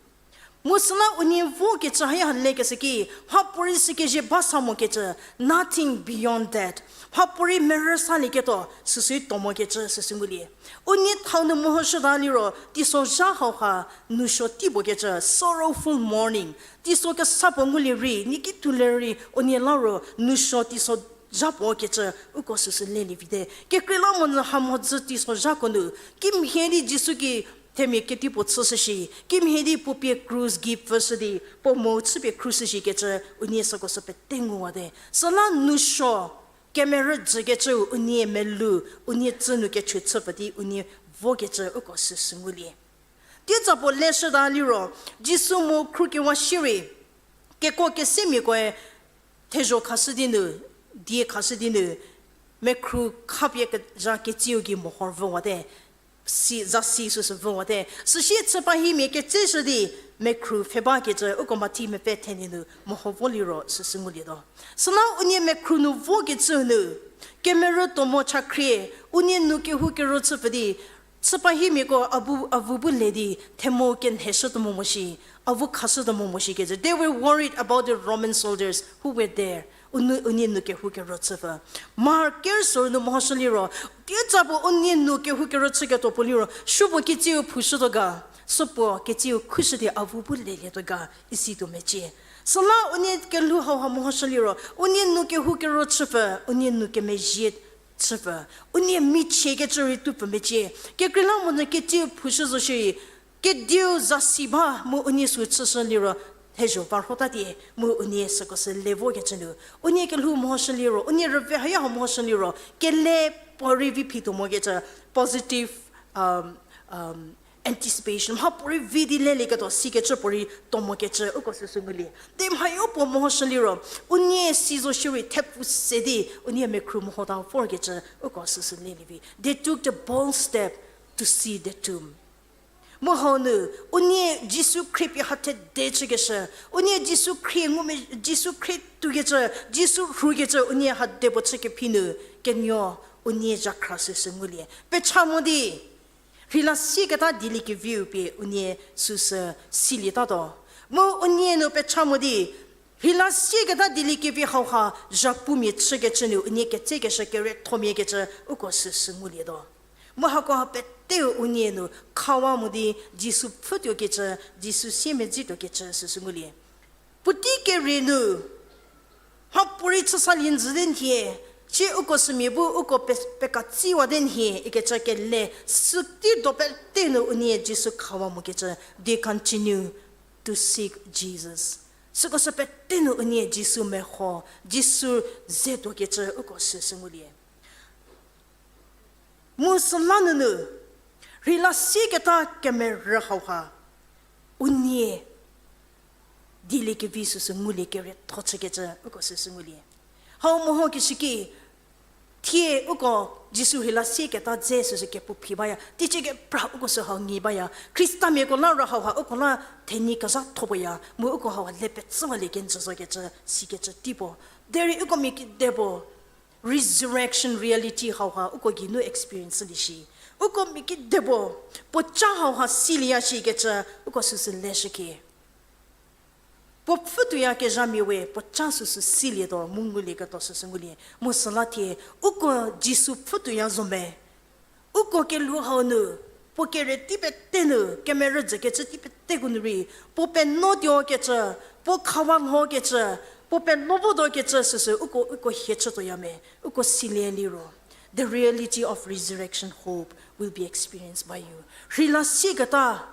Mu süla unie vokecü haya ha lekeshü ki, mhapuorei sükezhie ba sa mokecü, nothing beyond that. Mhapuorei merü salieketuo süsü tuo mokecü süsü ngulie. Unie thau nu mehoshüta liro, teisozha hauha, nousuo tei puokecü, sorrowful mourning. Teiso kesa puo ngulie rei, nie ki thu le rei, unie la ro, nousuo teisozha puo kecü, uko süsü lelie vite. Kekreilamonyü ha mhodzü teisozhako nu, kimhie di Jisu ki themia kedipuo chüshü shi, kimhie di puo pie krus gei pfüshü di, puo mou chüpie khrushü shikecü, unie süko sü pete nguwate. Süla nousuo, kemerü jükecüu unie melou, unie tsü nu kechü chüpfü di unie vokecü uko süsü ngulie. Teiza puo leshüta liro, Jisu mou khrukewa shierei, kekuo kesemiakoe thezho khashü di nu, die khashü di nu, mekhru khapie kezha ketsiu gei mehor vüwate. si, zasi süsü vüwate. Süsie chüpahimia ketseshü di mekhru pfhe bakecü uko Mathi mepfü thenie nu meho vo liro süsü ngulietuo. Süla unie mekhru nu vokecü nu, kemerü tuo mo chakhrie, unie nu kehou kero chüpfü di, chüpahimiako avu, avu bu le di, themo kenheshütuo mo mo shi, avu khashütuo mo mo shikecü. They were worried about the Roman soldiers who were there. Unu, unie nu kehou kero chüpfü. Mark ker sor nu mehoshü liro, tieca puo unie nu kehou kero chüketuo puo liro, supuo ketsiu phushütuo ga, supuo ketsiu khushü di avu bu lelietuo ga, isituo mecie. Süla unie kelhou hauha mehoshü liro, unie nu kehou kero chüpfü, unie nu kemezhie chüpfü, unie michiekecü rei tupfü mecie. Kekreilamonyü ketsiu phushü zo shierei, kediu zasi ba mu unie sü chüshü liro, thezho varhotatie, mu unie süko sü le vokecü nu. Unie kelhou mehoshü liro, unie rüve haya ha mehoshü liro, kele puorei vi phituo mokecü, positive, um, um, anticipation, mha puorei vi di lelieketuo sikecü puorei tuo mokecü, uko süsü ngulie. Di mhayo puo mehoshü liro, unie si zo shierei thepfu se di, unie mekhru mehota vorkecü, uko süsü lelie vi. They took the bold step to see the tomb. Mu hau nu, unie Jisu khrie pie ha thede chükeshü, unie Jisu khrie ngume, Jisu khrie toukecü, Jisu rhukecü, unie ha depuo chükephi nu, kenuo, unie zhakhra süsü ngulie. Pecha mo di, rheila sieketa dieliekeviu pie unie süsü silietatuo. Mu unie nu pecha mo di, rheila sieketa dieliekevi hauha zhapumia chükecü nu unie ketsekeshü keriethomiakecü uko süsü ngulietuo. Mu hako ha peteu unie nu khawa mo di Jisu pfhütuokecü, Jisu siemedzituo kecü süsü ngulie. Puotei kerie nu, mha puorei chüsalie njüte nhie, sie uko sümia bu uko pe-, pekatsiwate nhie ikecü kele, sütei do pete nu unie Jisu khawa mokecü, they continue to seek Jesus. Süko sü pete nu unie Jisu meho, Jisu zetuokecü uko süsü ngulie. Mu süla nunu, rheila sieketa kemerü hauha, unie dieliekevi süsü ngulie kerietho chükecü uko süsü ngulie. Hau mehokeshü ki, thie uko Jisu rheila sieketa dze süsü kepu phi baya, teicie kepra uko sü hau ngi baya, Khristamiako la ro hauha uko la thenyi kezhatho puoya, mu uko hauha le petsüwalie kenjü zokecü, sikecü tei puo. Derei uko mia kide puo, resurrection reality hauha uko geinu experience chülie shi. Uko mia kide puo, puoca hauha silieya shikecü, uko süsü leshükie. Puo pfhütuoyakezhamia we, puoca süsü silietuo, mu ngulieketuo süsü ngulie. Mu süla thie, uko Jisu pfhütuoya zo me. Uko kelhou hau nu, puo kere tei pete nu, kemerü dzükecü tei peteko nu rei, puo penuotuokecü, puo khawa lhokecü, puo penuo votuokecü süsü uko, uko hie chütuoya me, uko silie liro. The reality of resurrection hope will be experienced by you. Rheila sieketa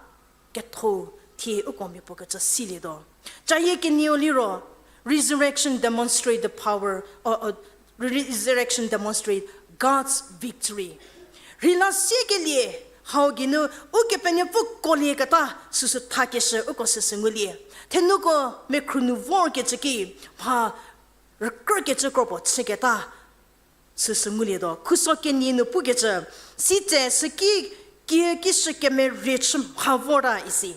ketho thie uko mia puo kecü silietuo. Cayie kenieu liro, resurrection demonstrate the power, or, or resurrection demonstrate God's victory. Rheila siekelie hau geinu Ukepenuopfü kolieketa süsü thakeshü uko süsü ngulie. Thenuko mekhru nu vorkecü ki, mha rükrükecü kropuo chüketa süsü ngulietuo. Khuso kenie nu pukecü, sitse süki kiüki shü kemerie chü mha vorta isi.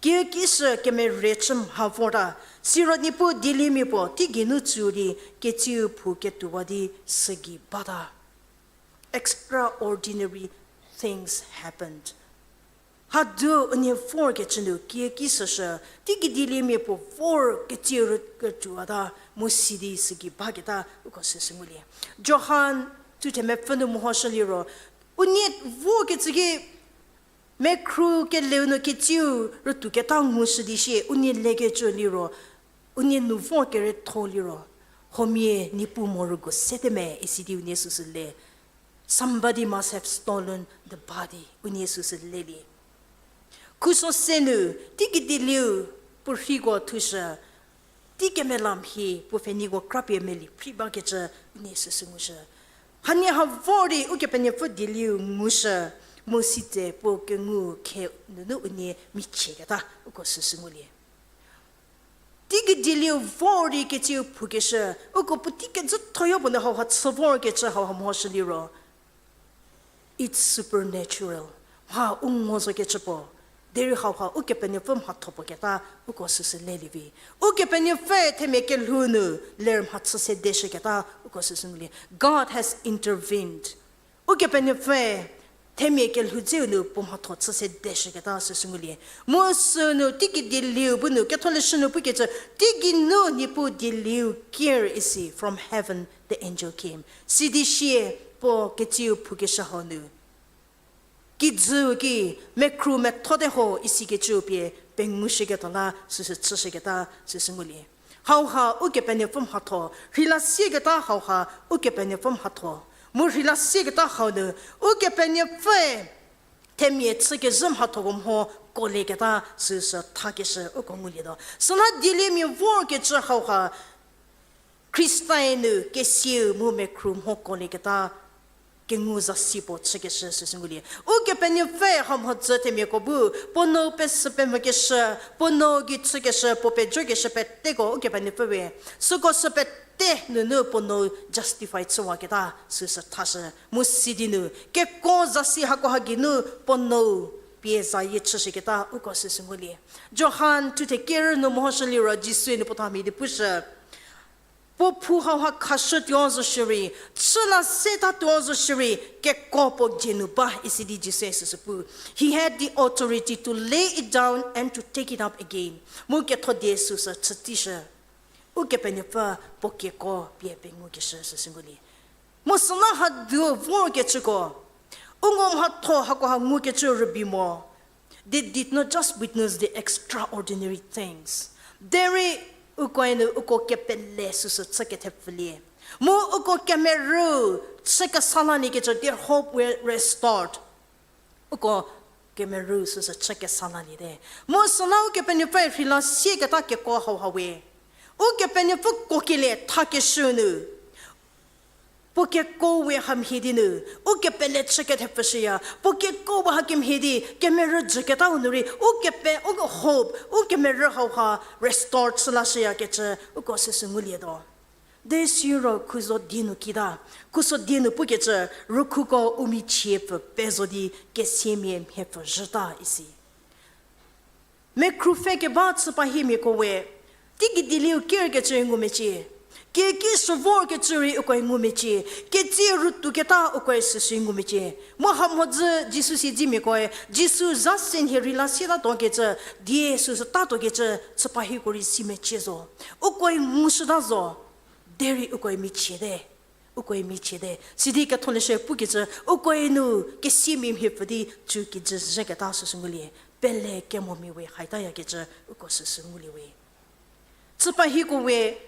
Kiüki shü kemerie chü mha vorta. Siro Niepuu dieliemia puo teigei nu tsu di ketsiu phou ketuowa di sügei bata. Extraordinary things happened. Hadu unie vorkecü nu kiüki shüshü, teigei dieliemia puo vor ketsiu rüketuowata mu sidi sügei baketa uko süsü ngulie. Johan thuthemepfü nu mehoshü liro, unie vorkecü ki mekhru keleu nu ketsiu rütuoketa ngushü di shie, unie lekecü liro, unie nu vor kerietho liro, huomia Niepuu mo rüguo sete me isi di unie süsü le. Somebody must have stolen the body, unie süsü lelie. Khuso se nu, teigei dielieu puo rhiko thushü, tei kemelamhie puo pfheniko krapie meli phri bakecü unie süsü ngushü. Hanie ha vor di Ukepenuopfü dielieu ngushü, mu sitse puo kengu khe nunu unie michieketa uko süsü ngulie. Teigei dielieu vor di ketsiu phoukeshü, uko puotei kezhathoyo puo nu hauha chü vorkecü hauha mehoshü liro, It's supernatural. Mha u ngo zo kecü puo. Derei hauha Ukepenuopfü mhatho puo keta uko süsü lelie vi. Ukepenuopfü themia kelhou nu ler mhachü sedeshü keta uko süsü ngulie. God has intervened. Ukepenuopfü themia kelhou dzeu nu puo mhatho chü sedeshü keta süsü ngulie. Mu sünu teigei dieliu bu nu, Ketholeshü nu pukecü, teigei nu Niepuu dieliu kier isi, from heaven the angel came. Sidi sie puo ketsiu phukeshü hau nu kijüu ki mekhru methote ho isikecüu pie pengushüketuo la süsü chüshüketa süsü ngulie. Hauha Ukepenuopfü mhatho, rheila sieketa hauha Ukepenuopfü mhatho. Mu rheila sieketa hau nu Ukepenuopfüe themia chükezhü mhathoko mho kuolieketa süsü thakeshü uko ngulietuo. Süla dieliemia vorkecü hauha Khristae nu kesieu mu mekhru mho kuolieketa kengu zasi puo chükeshü süsü ngulie. Ukepenuopfü hamhodzü themiako bu, puo nou pesü pemvükeshü, puo nou gei chükeshü, puo pejokeshü peteko Ukepenuopfü we. Süko sü pete nunu puo nou justify chüwaketa süsü thashü. Mu sidi nu keko zasi hakoha geinu puo nou pie zayie chüshüketa uko süsü ngulie. Johan thuthe ker nu mehoshü liro Jisue nu puo thamhie di pushü. Puo phou hauha khashütuo zo shierei, chüla setatuo zo shierei, keko puo dzie nu ba isi di Jisue süsü pu. He had the authority to lay it down and to take it up again. Mu ketho die süsü chütishü. Ukepenuopfü puo keko pie pengukeshü süsü ngulie. Mu süla hadu vorkecüko, u ngo mhatho hakoha ngukecü rübei mo. They did not just witness the extraordinary things. Derei ukoe nu uko kepele süsü chü kethepfülie. Mu uko kemerü chü kesa laliekecü, their hope were restored. Uko kemerü süsü chü kesa laliete. Mu süla Ukepenuopfü rheila sieketa keko hauha we, Ukepenuopfü kuokelie thakeshü nu, puo keko we hamhie di nu, u kepele chü kethepfüshüya, puo keko we hakemhie di kemerü jüketau nu rei, u kepe, u hope, u kemerü hauha restore chü lashüyakecü uko süsü ngulietuo. Derei siro khuso die nu kita, khuso die nu pukecü, rükhuko u michiepfü pezo di kesiamia mhiepfü zhüta isi. Mekhru pfhe keba chüpahiemiako we, teigei dieliu kerkecü ngumecie. Kieki shü vorkecü rei ukoe ngumecie. Ketsie rütuoketa ukoe süsü ngumecie. Mu hamhodzü Jisu siedzemiakoe, Jisu za se nhie rheila sietatuo kecü, die süsü tatuo kecü, chüpahieko rei si mecie zo. Ukoe ngushüta zo, derei ukoe michiete. Ukoe michiete. Sidi ketholeshü pukecü, ukoe nu kesiamia mhiepfü di chü kijü zhüketa süsü ngulie. Pele kemomia we haitayakecü uko süsü ngulie we. Chüpahieko we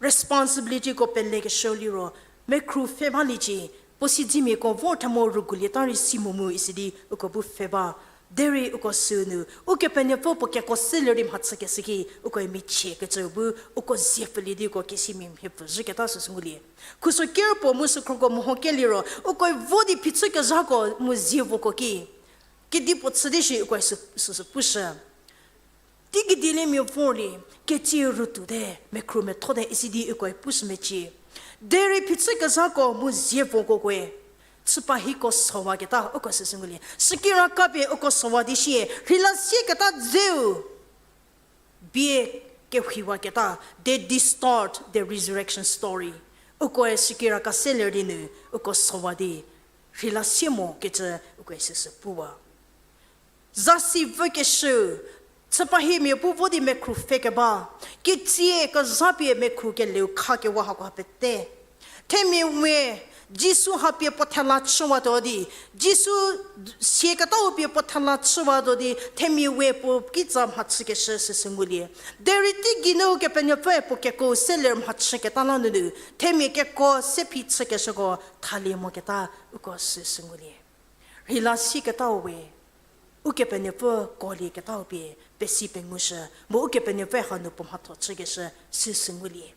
responsibilityko pelekeshü liro, mekhru pfhe baliecie, puo siedzemiako vor themo rügulieta rei si mo mu isi di uko bu pfhe ba. Derei uko sünu, Ukepenuopfü puo keko selie di mhachükeshü ki, ukoe michiekecü bu, uko zie pfülie di uko kesiamia mhiepfü zhüketa süsü ngulie. Khuso ker puo mu sükhroko mehoke liro, ukoe vo di phichükezhako mu zievoko ki, kedipuo chü di shi ukoe sü-, süsü pushü. Teigei dieliemia vorlie, ketsie rütuote, mekhru methote isi di ukoe pushü mecie. Derei phichükezhako mu zievokoe, chüpahieko sowaketa uko süsü ngulie. Shükiraka pie uko sowa di shie, rheila sieketa dzeu bie kehouwaketa, they distort the resurrection story. Ukoe shükiraka selie di nu, uko sowa di, rheila sie mokecü ukoe süsü puwa. Zasi vükeshü, chüpahiemia bu vo di mekhru pfhe keba, ketsie kezha pie mekhru keleu khakewa hako pete. Themia we, Jisu ha pie puo thela chüwatuo di, Jisu sieketau pie puo thela chüwatuo di, themia we puo kitsa mhachükeshü süsü ngulie. Derei teigei nu Kepenuopfü puo keko selie mhachüketa la nunu, themia keko se phichükeshüko thalie moketa uko süsü ngulie. Rheila sieketau we, Ukepenuopfü kuolieketau pie pesi pengushü, mu Ukepenuopfü hanu puo mhatho chükeshü süsü ngulie.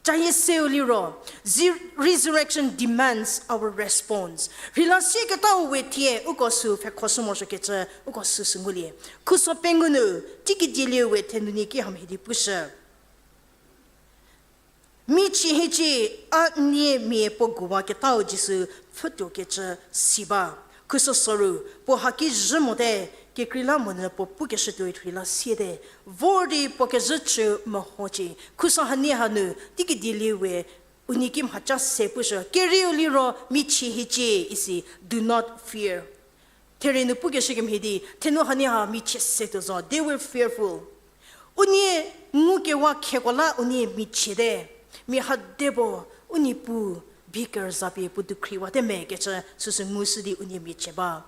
Cayie seu liro, zi-, resurrection demands our response. Rheila sieketau we thie uko sü pfhekhoshü morosuokecü uko süsü ngulie. Khuso pengou nu, teigei dieliu we thenuni ki hamhie di pushü. Michie hiecie, a nie mia puo guwaketau Jisu pfhütuokecü si ba. Khuso soru, puo haki zhü mote, kekreilamonyü puo pukeshütuoi rheila siete. Vor di puo kezhü chü mehocie. Khuso hanie hanu, teikedilie we, unie ki mhaca se pushü, kerieu liro michie hiecie isi, do not fear. Therie nu pukeshü kemhie di, thenu hanie ha michie se tuo zo, they were fearful. Unie ngukewa kheko la unie michiete, mia ha de puo, unie pu, bie kerüzapie puo dukhriwate me kecü süsü ngushü di unie michie ba.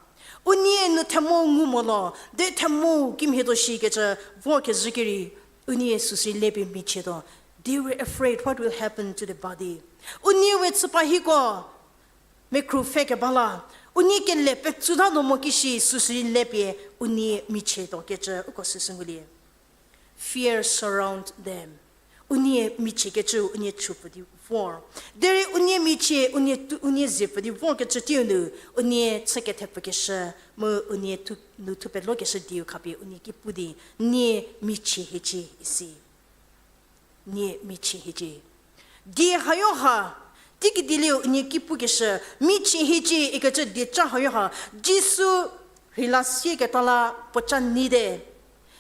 Unie nu themo ngu mo lo, de themo kimhie tuo shi kecü vor kezhü kerei, unie süsü lepie michietuo. They were afraid what will happen to the body. Unie we chüpa hiko, mekhru pfhe keba la, unie kele petsuta no mo kishi süsü lepie unie michietuo kecü uko süsü ngulie. Fear surround them. Unie michiekecü unie chüpfü di vor. Derei unie michie, unie tu, unie ziepfü di vorkecü teiu nu, unie chü kethepfükeshü, mu unie thu, nu thupelokeshü dieu khapie unie ki pu di, nie michie hiecie isi. Nie michie hiecie. Die hayo ha, teikedilie unie ki pukeshü, michie hiecie ikecü dieca hayo ha, Jisu rheila sieketa la puoca nyite.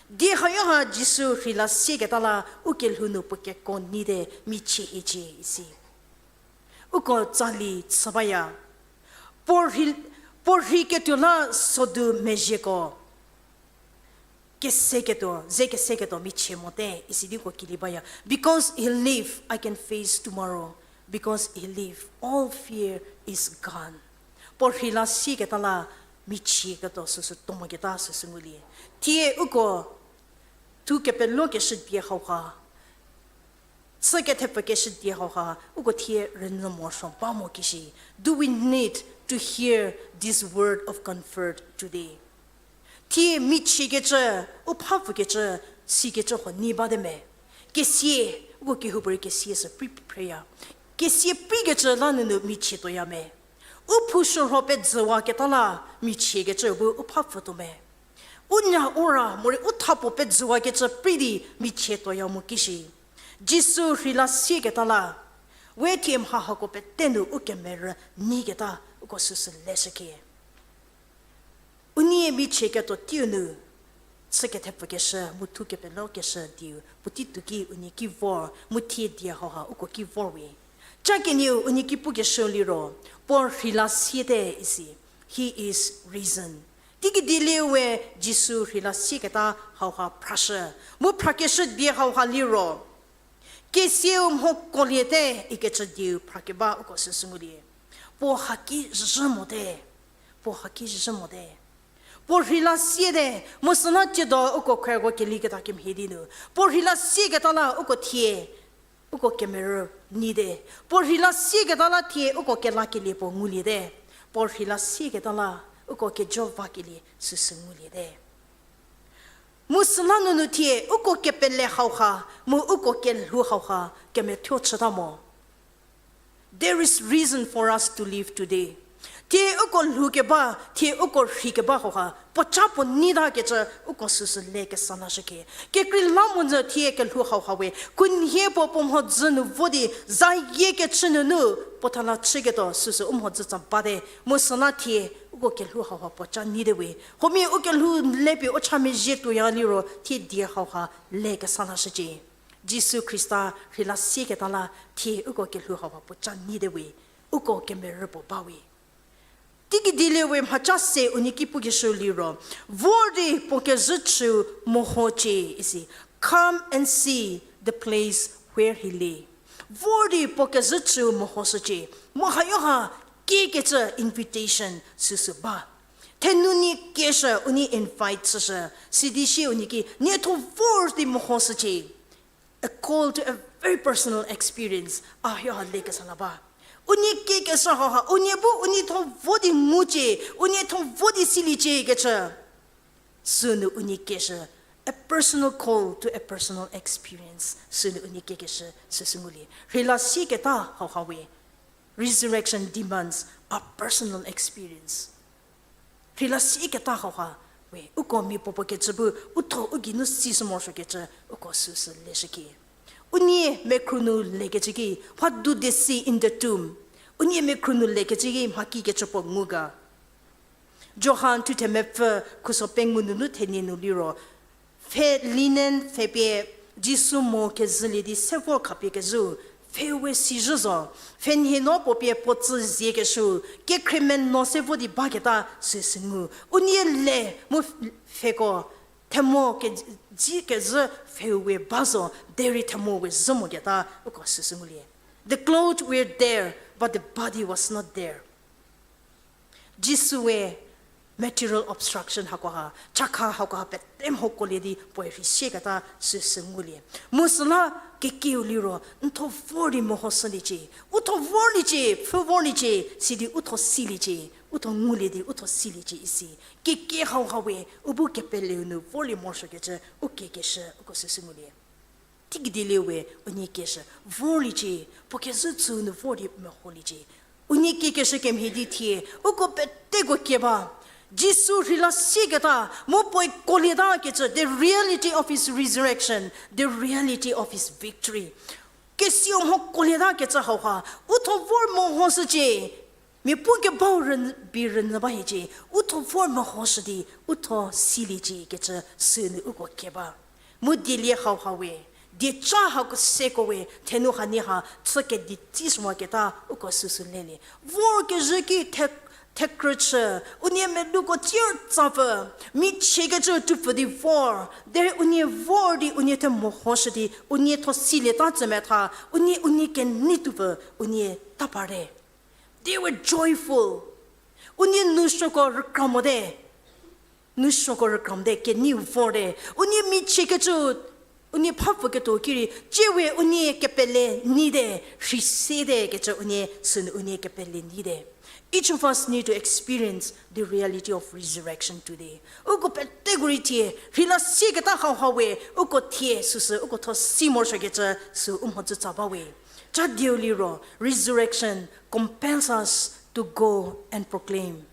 Die hayo ha Jisu rheila sieketa la u kelhou nu puo keko nyite, michie hiecie isi. Uko tsali chü baya. Puo rhei, puo rheiketuo la sodu mezhieko keseketuo, ze keseketuo michie mote, isi di uko kili baya. Because he live, I can face tomorrow. Because he live, all fear is gone. Puo rheila sieketa la michieketuo süsü tuo moketa süsü ngulie. Thie uko thu kepelokeshü die hauha, chü kethepfükeshü die hauha, uko thie rünyü morosuo ba mo kishi. Do we need to hear this word of comfort today? Thie michiekecü, u phapfükecü, sikecü huo nyi bate me. Kesia, uko kehoupuorei kesia sü prei phreya. Kesia preikecü la nunu michie tuoya me. U phushürho pedzüwaketa la michiekecü bu u phapfütuo me. U nya u ra morei u thapuo pedzüwakecü prei di michie tuoya mo kishi. Jisu rheila sieketa la, we thie mha hako pete nu u kemerü nyiketa uko süsü leshükhie. Unie michieketuo teiu nu, chü kethepfükeshü, mu thu kepelokeshü dieu, puotei tuo ki unie ki vor, mu thie die hauha uko ki vor we. Ca kenieu unie ki pukeshü liro, puo rheila siete isi, he is risen. Teikedilie we Jisu rheila sieketa hauha phrashü, mu phrakeshü die hauha liro, kesiau mho koliete ikecü dieu phrakeba uko süsü ngulie. Puo haki zhü mote, puo haki zhü mote. Puo rheila siete, mu süla tsiedo uko khreko keliketa kemhie di nu. Puo rheila sieketa la uko thie, uko kemerü nyite. Puo rheila sieketa la thie uko kelakelie puo nguliete. Puo rheila sieketa la uko kejo vakelie süsü nguliete. Mu süla nunu thie uko kepele hauha, mu uko kelhou hauha, kemethuo chüta mo. There is reason for us to live today. Thie uko lhoukeba, thie uko rheikeba hauha puoca puo nyitakecü uko süsü le kesa lashükhie. Kekreilamonyü thie kelhou hauha we khunhie puo puo mhodzü nu vo di zayie kechü nunu puo thala chüketuo süsü u mhodzü tsa bate. Mu süla thie uko kelhou hauha puoca nyite we. Huomia u kelhou lepie u cha mezhie tuoya liro thie die hauha le kesa lashücie. Jisu Khrista rheila sieketa la thie uko kelhou hauha puoca nyite we, uko kemerü puo ba we. Teikedilie we mhaca se unie ki pukeshü liro, vor di puo kezhü chüu mehocie isi. Come and see the place where he lay. Vor di puo kezhü chüu mehoshücie. Mu hayo ha kiekecü invitation süsü ba. Thenu nie kieshü, unie invite chüshü, sidi sie unie ki, nietho vor di mehoshücie. A call to a very personal experience. A hio ha le kesa la ba. Unie kiekeshü hauha, unie bu unietho vo di ngucie, unietho vo di siliecie kecü. Sünu unie kieshü, a personal call to a personal experience. Sünu unie kiekeshü süsü ngulie. Rheila sieketa hauha we. Resurrection demands a personal experience. Rheila sieketa hauha we, uko miapuopuo kecü bu, u tho u geinu si sü morosuokecü, uko süsü leshükhie. Unie mekhru nu lekecü ki, what do they see in the tomb? Unie mekhru nu lekecü ki mha kikecü puo ngu ga. Johan thuthemepfü khuso pengou nunu thenie nu liro, pfhe linen pfhe pie Jisu mo kezhülie di se vor khapie kezhü, pfhe we sizhü zo, pfhe nhie no puo pie puo tsü ziekeshü, kekhriemeno se vo di baketa süsü ngu. Unie le mu pfheko, themo ke-, dzi kezhü pfhe we ba zo, derei themo we zhü moketa uko süsü ngulie. The clothes were there, but the body was not there. Jisu we material obstruction hakoha, chakha hakoha pete mhokuolie di puoe rhisieketa süsü ngulie. Mu süla kekiu liro, n tho vor di mehoshüliecie, u tho vorliecie, pfhü vorliecie, sidi u tho siliecie, u tho ngulie di u tho siliecie isi. Keke hauha we, u bu kepeleu nu vorlie morosuokecü, u kekeshü, uko süsü ngulie. Teikedilie we unie keshü, vorliecie, puo kezhü tsü nu vor di meholiecie. Unie kekeshü kemhie di thie, uko peteko kie ba. Jisu rheila sieketa, mu puoe kuolieta kecü, the reality of his resurrection, the reality of his victory. Kesiu mhokuolietakecü hauha, u tho vor mehoshücie, mia pu kebau rü-, bi rünyü ba hiecie, u tho vor mehoshü di, u tho siliecie kecü sünu uko kie ba. Mu dielie hauha we, dieca hako seko we, thenu hanie ha chü kedi tsi shüwaketa uko süsü lelie. Vorkezhü ki the-, thekrüchü, unie meluko tsier tsapfü, michiekecü tupfü di vor, derei unie vor di unie the mehoshü di, unie tho silieta tsümetha, unie, unie kenei tupfü, unie tapare. They were joyful. Unie nousuoko rükra mote. Nousuoko rükra mote, kenei vorte. Unie michiekecü, unie phapfüketuo ki rei, tsie we unie kepele nyite, rheisete kecü unie sünu unie kepele nyite. Each of us need to experience the reality of resurrection today. Uko peteko rei thie, rheila sieketa hauha we, uko thie süsü, uko tho si morosuokecü sü u mhodzü tsa ba we. Cha dieu liro, resurrection compels us to go and proclaim.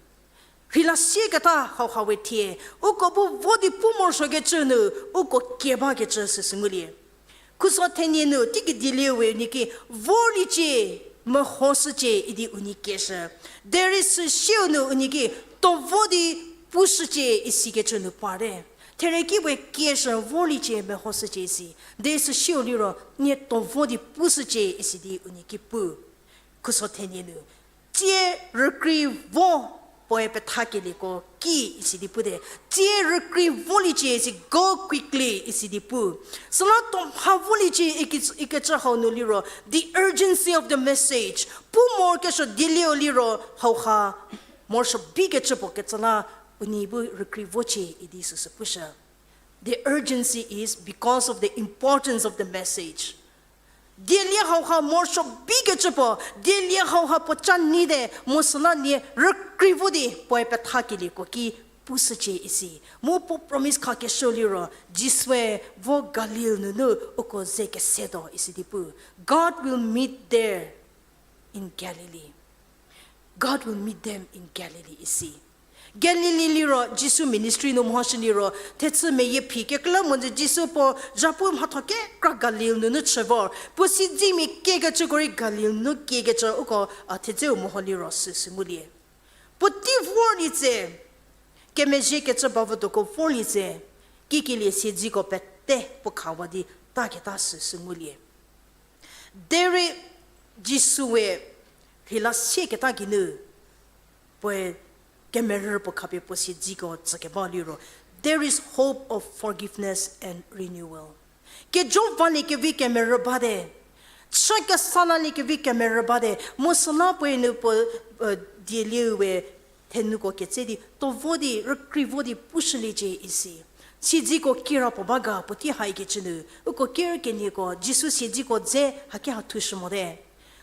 Rheila sieketa hauha we thie, uko bu vo di pu morosuokecü nu, uko kie bakecü süsü ngulie. Khuso thenie nu, teikedilie we unie ki, vorliecie, mehoshücie idi unie kieshü. Derei süsieu nu unie ki, to vo di pushücie isikecü nu parte. Therei ki we kieshü vorliecie mehoshücie isi. Derei süsieu liro, nie to vo di pushücie isi di unie ki pu. Khuso thenie nu, tsie rükrei vo puoe pethakelieko ki isi di pute. Tsie rükrei voliecie isi, go quickly isi di pu. Süla to mha voliecie iki-, ikecü hau nu liro, the urgency of the message. Pu morokesuo dielieu liro hauha morosuo bikecü puo kecü la unie bu rükrei vocie idi süsü pushü. The urgency is because of the importance of the message. Dielie hauha morosuo bikecü puo, dielie hauha puo ca nyite, mu süla nie rükrei vo di puoe pethakelieko ki pushücie isi. Mu puo promise khakeshü liro, Jisue vo Galil nunu uko ze kesetuo isi di pu. God will meet there in Galilee. God will meet them in Galilee isi. Galilee liro Jisu ministry nu mehoshü liro, thechü meyie phi kekreilamonyü Jisu puo zhapu mhatho kekra Galil nunu chü vor. Puo siedzemia kiekecüko rei Galil nu kiekecü uko, a, thedzeu meho liro süsü ngulie. Puotei vorlie tse, kemezhiekecü bavüdoko vorlie tse, kikelie siedzeko pete puo khawa di taketa süsü ngulie. Derei Jisue rheila sieketa geinu, puoe kemerü puo khapie puo siedzeko tsükeba liro, there is hope of forgiveness and renewal. Kejo valie kevi kemerü bate, chü kesa lalie kevi kemerü bate, mu süla puoe nu puo, e, dielieu we thenuko ketse di, to vo di, rükrei vo di pushüliecie isi. Siedzeko kira puo ba ga puotei haikecü nu, uko ker kenieko, Jisu siedzeko dze haki ha thushü mote.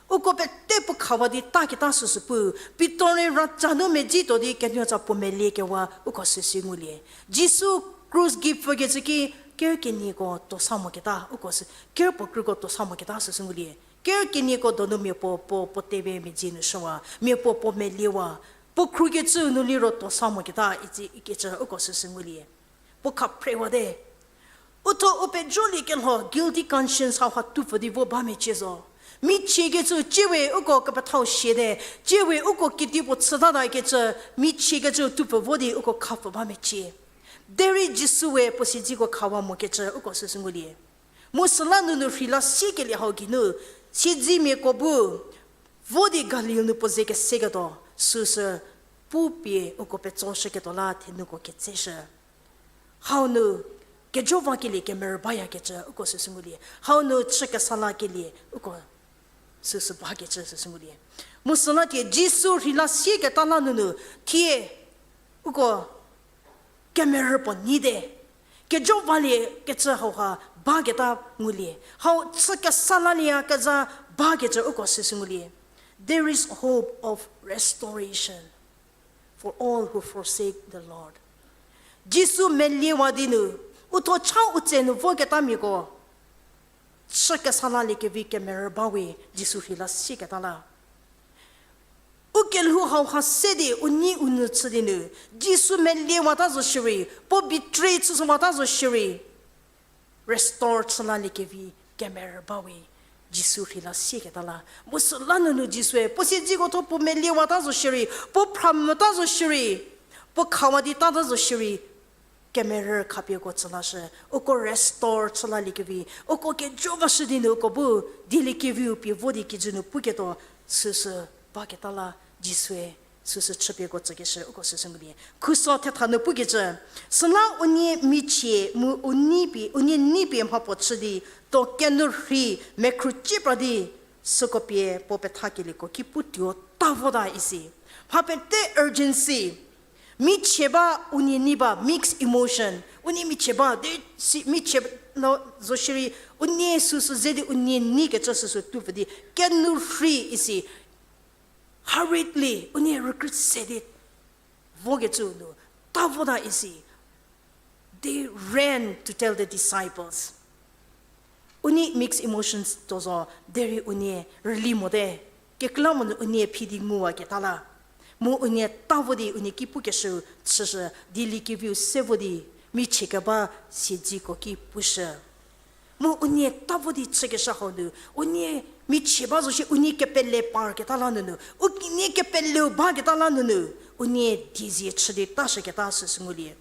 Uko pete puo khawa di taketa süsü pu, Pitor-e raja nu medzituo di kenuotsa puo meliekewa uko süsü ngulie. Jisu krus gei pfükecü ki ker kenieko tosa moketa, uko sü, ker puo kruko tosa moketa süsü ngulie. Ker kenieko donu mia puo, puo, puo tepie medzi nu shüwa, mia puo, puo meliewa, puo khrukecü nu liro tosa moketa, isi ikecü uko süsü ngulie. Puo khaphrewa te. U thuo u pejolie kelho guilty conscience hauha tupfü di vo ba mecie zo. Michiekecü ciewe uko kepethau siete, ciewe uko kedipuo chütata kecü, michiekecü tupfü vo di uko khapfü ba mecie. Derei Jisu we puo siedziko khawa mokecü uko süsü ngulie. Mu süla nunu rheila siekelie hau geinu, siedzemiako bu vo di Galil nu puo ze keseketuo, süsü pupie uko petsoshüketuo la thenuko ketseshü. Hau nu kejo vakelie kemerü bayakecü uko süsü ngulie. Hau nu chü kesa lakelie uko süsü bakecü süsü ngulie. Mu süla thie Jisu rheila sieketa la nunu thie uko kemerü puo nyite. Kejo valiekecü hauha baketa ngulie. Hau chü kesa lalieyakezha bakecü uko süsü ngulie. There is hope of restoration for all who forsake the Lord. Jisu meliewa di nu, u thuo cha u tse nu voketamiako chü kesa laliekevi kemerü ba we Jisu rheila sieketa la. U kelhou hauha se di u nyi u nu chü di nu, Jisu meliewata zo shierei, puo betray chüshüwata zo shierei, restore chü laliekevi kemerü ba we Jisu rheila sieketa la. Mu süla nunu Jisue puo siedziko thuo puo meliewata zo shierei, puo phramvüta zo shierei, puo khawa di tata zo shierei, kemerü khapieko tsü lashü, uko restore chü laliekevi, uko kejo vashü di nu uko bu dieliekeviu pie vo di kijü nu puketuo, süsü baketa la Jisue süsü chüpieko tsükeshü uko süsü ngulie. Khuso thetha nu pukecü, süla unie michie mu u nei pie, unie nei pie mhapuo chü di, tuo kenu rhei mekhrucie pra di, süko pie puo pethakelieko ki pu tuo ta vota isi. Mha pete urgency. Michie ba, unie nei ba, mixed emotion. Unie michie ba, de si, michie no zo shierei, unie süsü ze di unie neikecü süsü tupfü di, kenu rhei isi. Hurriedly, unie regret se di vokecü nu, ta vota isi. They ran to tell the disciples. Unie mixed emotions tuo zo, derei unie rüli mote, kekreilamonyü unie phi di nguwaketa la. Mu unie ta vo di unie ki pukeshü chüshü, dieliekeviu se vo di, michie keba siedziko ki pushü. Mu unie ta vo di chükeshü hau nu, unie michie ba zo shie unie kepele parketa la nunu, unie kepeleu baketa la nunu, unie diezie chü di tashüketa süsü ngulie.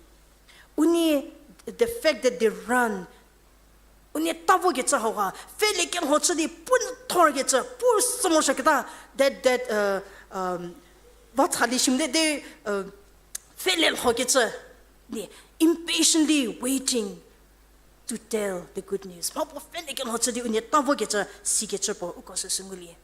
Unie, the fact that they run, unie ta vokecü hauha, pfhelie kelho chü di pu thorkecü, pu sü morosuoketa, that, that, uh, um, va thalie shimte de, uh, pfhelie lhokecü, ni, impatiently waiting to tell the good news. Mhapuo pfhelie kelho chü di unie ta vokecü, sikecü puo uko süsü ngulie.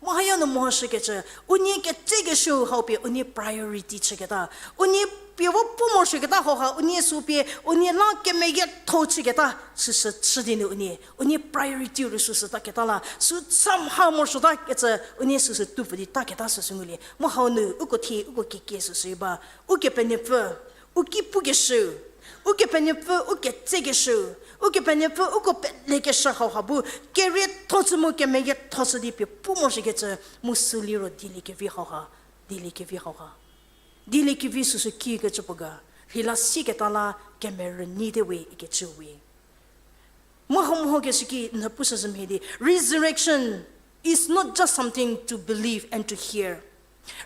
Mu haya nu morosuokecü, unie ketsekeshü hau pie unie priority chüketa. Unie pie vo pu morosuoketa hauha, unie sü pie, unie la kemeyietho chüketa, süsü chü di nu unie, unie priority rei süsü taketa la, sü sa mha morosuotakecü, unie süsü tupfü di taketa süsü ngulie. Mu hau nu, uko thie, uko kekie süsü ba, Ukepenuopfü, u ki pukeshü, Ukepenuopfü, u ketsekeshü, Ukepenuopfü, uko pelekeshü hauha bu, kerietho chü mu kemeyietho chü di pie pu morosuokecü, mu sü liro dieliekevi hauha, dieliekevi hauha. Dieliekevi süsü kikecü puo ga, rheila sieketa la kemerü neite we ikecü we. Mu hau mehokeshü ki n pushüzhü mhie di, resurrection is not just something to believe and to hear.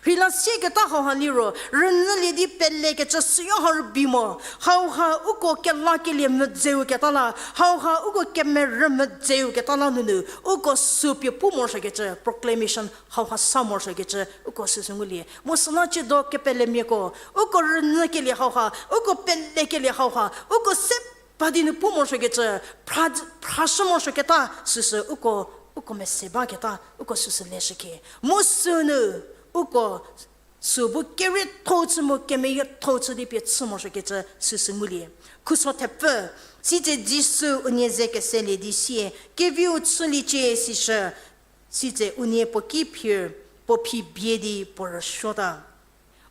Rheila sieketa hauha liro, rünyülie di pelekecü süyo ha rübei mo, hauha uko kelakelie medzeu-keta la, hauha uko kemerü medzeu-keta la nunu, uko sü pie pu morosuokecü, proclamation hauha sa morosuokecü, uko süsü ngulie. Mu süla chiedo kepelemiako, uko rünyükelie hauha, uko pelekelie hauha, uko se pa di nu pu morosuokecü, phra, phrashü morosuoketa, süsü uko, uko mese baketa, uko süsü leshükhie. Mu sünu, uko sü bu kerietho chü mu kemeyietho chü di pie chü morosuokecü süsü ngulie. Khuso thepfü, sitse Jisu unie ze keselie di sie, keviu chüliecie sishü, sitse unie puo ki phir, puo phi bie di puo rüsuota.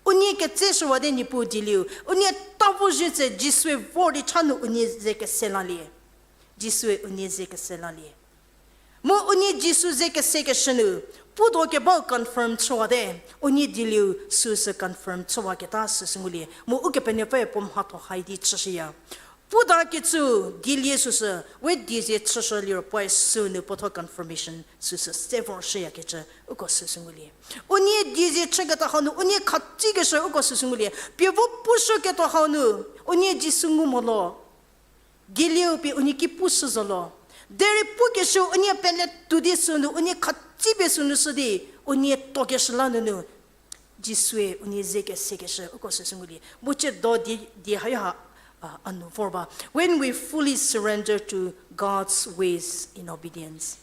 Unie ketseshüwate Niepuu dieliu, unie ta vo zhie tse Jisue vor di cha nu unie ze kese lalie. Jisue unie ze kese lalie. Mu unie Jisu ze kesekeshü nu, puo do kebau confirm chüwate, unie dieliu süsü confirm chüwaketa süsü ngulie. Mu Ukepenuopfüe puo mhatho hai di chüshüya. Puta kecü dielie süsü, we diezie chüshü liro puoe sünu puotho confirmation süsü se vor shüyakecü, uko süsü ngulie. Unie diezie chüketa hau nu, unie khatsikeshü uko süsü ngulie. Pie vo pushüketuo hau nu, unie Jisu ngu mo lo. Dielieu pie unie ki pushü zo lo. Derei pukeshü unie pele tuo di sünu, unie khatsipie sünu shü di, unie tuokeshü la nunu. Jisue unie ze kesekeshü uko süsü ngulie. Mu ciedo die, die hayo ha, a, a nu vor ba. When we fully surrender to God's ways in obedience,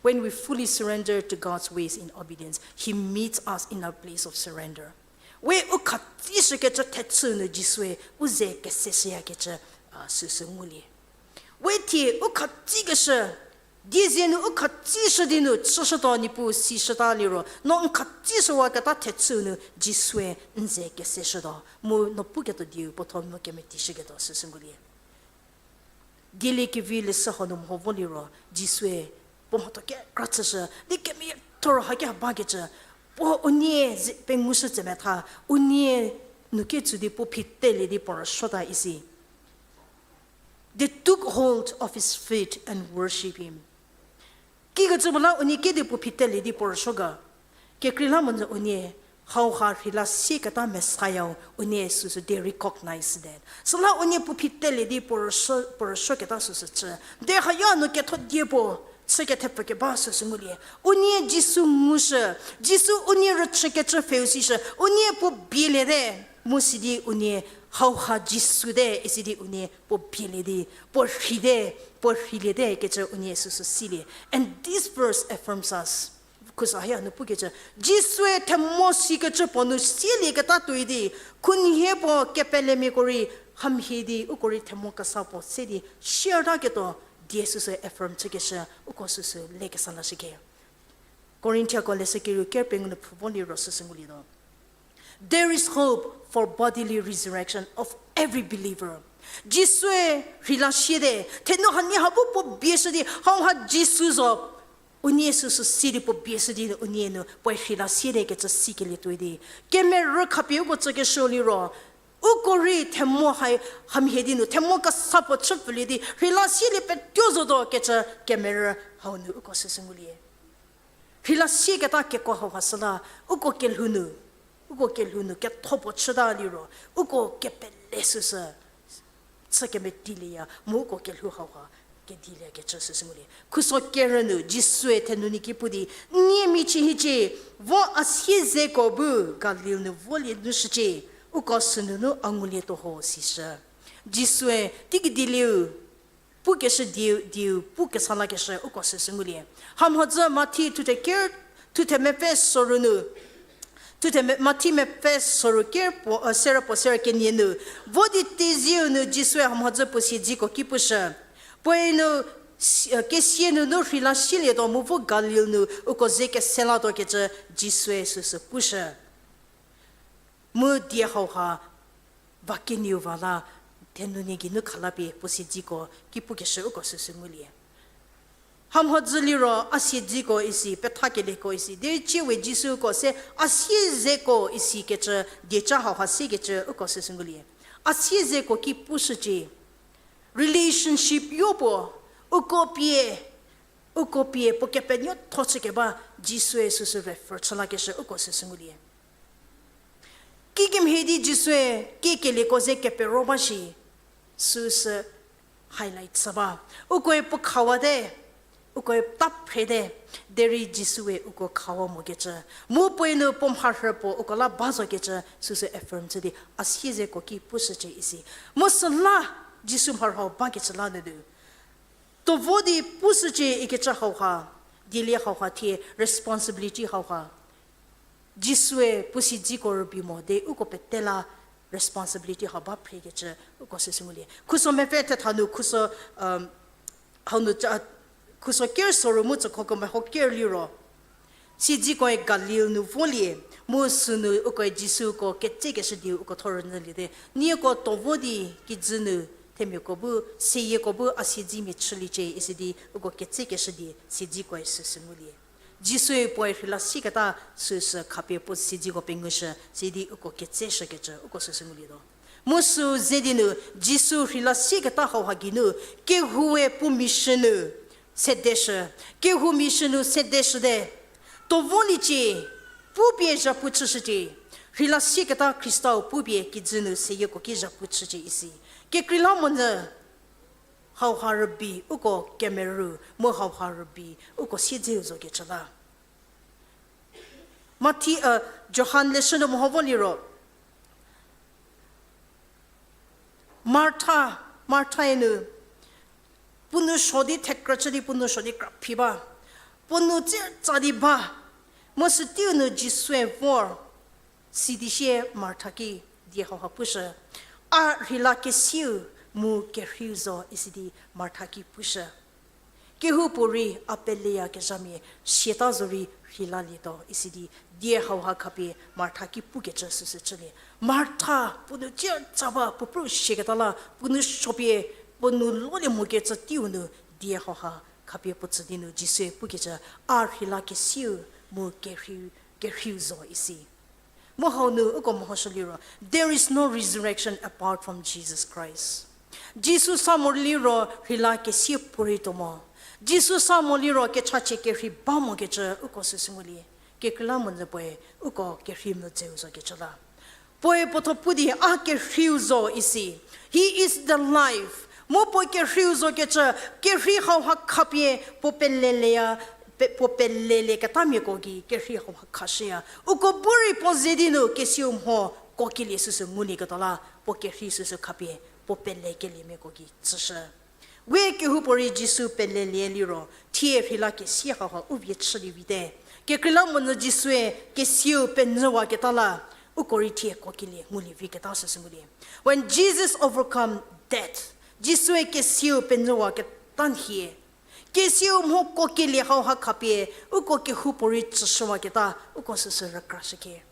when we fully surrender to God's ways in obedience, He meets us in our place of surrender. We u khatsishükecü thechü nu Jisue u ze keseshüyakecü, a, süsü ngulie. We thie u khatsikeshü, diezie nu u khatsishü di nu chüshütuo Niepuu sishüta liro, no n khatsishüwaketa thechü nu Jisue n ze keseshütuo, mu no puketuo dieu puotho nu kemetishüketuo süsü ngulie. Dieliekevi leshü hau nu mho vo liro, Jisue puo mhatho kekra chüshü di kemethor haki ha bakecü, puo unie ze pengushü tsemetha, unie nu ketsü di puo phitelie di puo rüsuota isi. They took hold of his feet and worship him. Kikecü puo la unie kedi puo phitelie di puo rüsuo ga. Kekreilamonyü unie hauha rheila sieketa Messiah-u unie süsü they recognize that. Süla unie puo phitelie di puo rüsuo, puo rüsuoketa süsü chü. De hayo nu ketho die puo chü kethepfü keba süsü ngulie. Unie Jisu ngushü, Jisu unie rüchükecü pfheu sishü, unie puo bieliete, mu sidi unie hauha Jisu te, isidi unie puo bielie di, puo rheite, puo rheiliete kecü unie süsü silie. And this verse affirms us. Khuso haya nu pukecü, Jisue themo sikecü puo nu sielieketa tuoi di, khunhie puo kepelemiako rei hamhie di uko rei themo kesa puo se di shiertaketuo die süsü affirm chükeshü, uko süsü lekesa lashüke. Korinthiako leshü kerieu ker pengou nu pfhü vo liro süsü ngulietuo. There is hope for bodily resurrection of every believer. Jisue rheila siete, thenu hanie ha bu puo bieshü di, hauha Jisu zo, unie süsü si di puo bieshü di unie nu puoe rheila siete kecü sikelie tuoi di. Kemerü khapie uko tsükeshü liro, uko rei themo hai hamhie di nu, themo kesa puo chüpfülie di, rheila sielie petuo zotuo kecü kemerü hau nu uko süsü ngulie. Rheila sieketa keko hauha süla, uko kelhou nu, uko kelhou nu ketho puo chüta liro, uko kepele süsü chü kemetilieya, mu uko kelhou hauha kediliekecü süsü ngulie. Khuso kerü nu Jisue thenuniki pu di, nie michie hiecie, vo a siezeko bu Galil nu volie nu shücie, uko sünunu a ngulietuo ho sishü. Jisue teiki dielieu pukeshü dieu, dieu pu kesa lakeshü uko süsü ngulie. Hamhodzü Mathi thuthe ker, thuthe mepfü soru nu, thuthe me-, Mathi mepfü soru ker puo, serü puo serü kenie nu, vo di tezieu nu Jisue hamhodzü puo siedziko ki pushü. Puoe nu, kesie nunu rheila sielietuo mu vo Galil nu uko ze kese latuo kecü Jisue süsü pushü. Mu die hauha va kenieu va la, thenunie geinu khalapie puo siedziko ki pukeshü uko süsü ngulie. Hamhodzü liro a siedziko isi, pethakelieko isi, derei tsie we Jisuko se a siezeko isi kecü, dieca hauha siekecü uko süsü ngulie. A siezeko ki pushücie. Relationship yo puo, uko pie, uko pie puo kepenuotho chükeba Jisue süsü refer chü lakeshü uko süsü ngulie. Kikemhie di Jisue kekelieko ze kepero ba shi, süsü highlight chü ba. Ukoe puo khawate, ukoe ta phrete, derei Jisue uko khawa mokecü. Mu puoe nu puo mharhü puo uko la ba zokecü, süsü affirm chü di, a siezeko ki pushücie isi. Mu süla Jisu mharhü bakecü la nunu tuo vo di pushücie ikecü hauha, dielie hauha thie responsibility hauha. Jisue puo siedziko rübei mo de uko pete la responsibility hau ba phrekecü uko süsü ngulie. Khuso mepfü thetha nu khuso, hau nu, khuso ker soru mu tsükhoko meho ker liro, siedzikoe Galil nu volie, mu sünu ukoe Jisuko ketsekeshü di uko thuo rünyülie te. Nieko tuo vo di kijü nu themiako bu, seyieko bu a siedzimia chüliecie isi di uko ketsekeshü di siedzikoe süsü ngulie. Jisue puoe rheila sieketa süsü khapie puo siedziko pengushü sidi uko ketseshükecü uko süsü ngulietuo. Mu sü ze di nu, Jisu rheila sieketa hauha geinu, kehoue puo mission nu sedeshü, kehou mission nu sedeshüte. Tovolie cie, pupie zhapu chüshücie, rheila sieketa Khristau pupie kijü nu seyieko ki zhapu chücie isi. Kekreilamonyü hauha rübei, uko kemerü, mu hauha rübei, uko siedzeu zokecü la. Mathi, Johan leshü nu meho vo liro, Martha, Marthae nu, puo nou suo di thekrü chü di puo nou suo di kraphi ba, puo nou tsietsa di ba, mu süteiu nu Jisue vor, sidi sie Martha ki die hauha pushü, a rheila kesieu mu kerheiu zo isi di Martha ki pushü. Kehoupuorei a peleyakezhamia siata zorei rheilalietuo isi di die hauha khapie Martha ki pukecü süsü chülie. Martha puo nou tsietsa ba, puo pru siaketa la, puo nou suopie, puo nou lolie mokecü teiu nu die hauha khapie puo tsü di nu Jisue pukecü, a rheila kesieu mu kerhei, kerheiu zo isi. Mu hau nu uko mehoshü liro, there is no resurrection apart from Jesus Christ. Jisu sa mo liro rheila kesie puorei tuo mo. Jisu sa mo liro kechachie kerhei ba mokecü uko süsü ngulie. Kekreilamonyü puoe uko kerhei mvüdzeu zokecü la. Puoe puo thuo pu di a kerheiu zo isi. He is the life. Mu puo kerheiu zokecü, kerhei hauha khapie puo peleleya, pe-, puo pelelieketamiako gei kerhei hauha khashüya. Uko bu rei puo ze di nu kesieu mho kuokelie süsü ngulieketuo la, puo kerhei süsü khapie puo pelekeliemiako gei tsüshü. We kehoupuorei Jisu pelelie liro, thie rheila kesie hauha u vie chülie vite. Kekreilamonyü Jisue kesieu penyüwaketa la, uko rei thie kuokelie ngulie viketa süsü ngulie. When Jesus overcome death, Jisue kesieu penyüwaketa nhie, kesieu mho kuokelie hauha khapie, uko kehoupuorei tsüshüwaketa, uko süsü rükrashüke.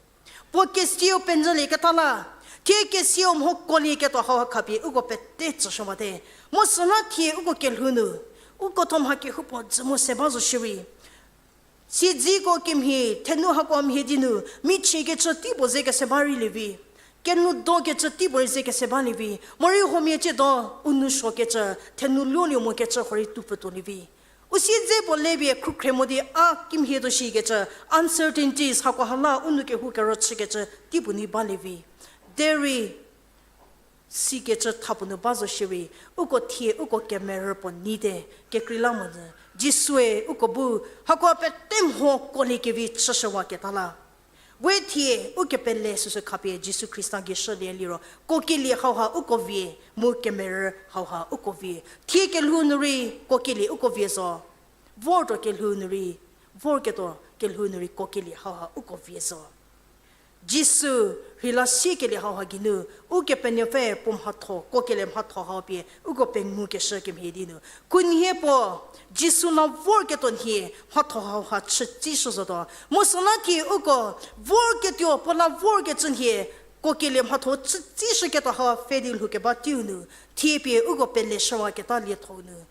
Puo kesieu penyülieketa la, thie kesieu mho kuolieketuo hauha khapie uko pete tsüshüwate. Mu süla thie uko kelhou nu, uko tho mha kehoupuo dzü mu se ba zo shierei, siedzeko kemhie, thenu hako mhie di nu, michiekecü teipuo ze kese ba rei lievi, kenudokecü teipuorei ze kese ba lievi, morei huomia ciedo, u nou suokecü, thenu luolie mokecü huorei tuo pfütuo lievi. U siedze puo le pie khrukhre mo di a kimhie tuo shikecü, uncertainties, hako hala u nou kehou kero chükecü teipuo ni ba lievi. Derei, sikecü thapuo nu ba zo shierei, uko thie uko kemerü puo nite, kekreilamonyü, Jisue uko bu, hako pete mho kuoliekevi chüshüwaketa la. We thie ukepele süsü khapie Jisu Khrista gei shülie liro, kuokelie hauha uko vie, mu kemerü hauha uko vie. Thie kelhou nu rei kuokelie uko vie zo. Vortuo kelhou nu rei, vorketuo kelhou nu rei kuokelie hauha uko vie zo. Jisu rheila siekelie hauha geinu, Ukepenuopfü puo mhatho, kuokelie mhatho hau pie uko pengukeshü kemhie di nu, khunhie puo Jisu la vorketuo nhie mhatho hauha chütsishü zotuo. Mu süla thie uko vorketuo puo la vorkecü nhie, kuokelie mhatho chütsishüketa hau pfhe di lhoukeba teiu nu, thie pie uko peleshüwaketa lietho nu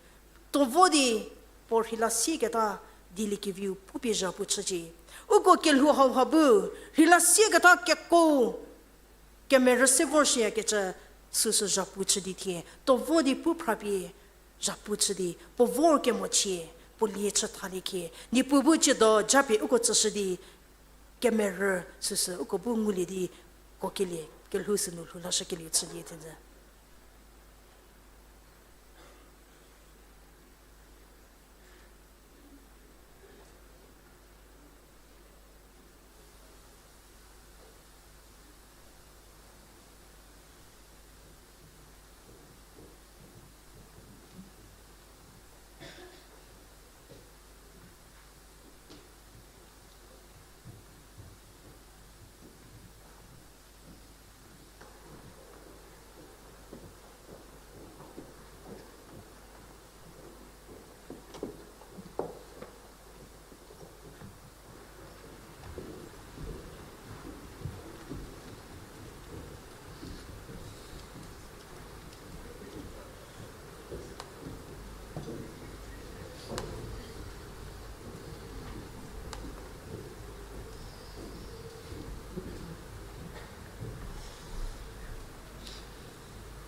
tuo vo di, puo rheila sieketa dieliekeviu pupie zhapu chücie. Uko kelhou hauha bu, rheila sieketa keko, kemerü se vorshüyakecü süsü zhapu chü di thie, tuo vo di pu phrapie zhapu chü di, puo vorkemochie, puo lie chü thaliekhie, Niepuu bu ciedo japie uko tsüshü di, kemerü süsü uko bu ngulie di, kuokelie kelhou sünu lhou lashükelieu chülie thenyü.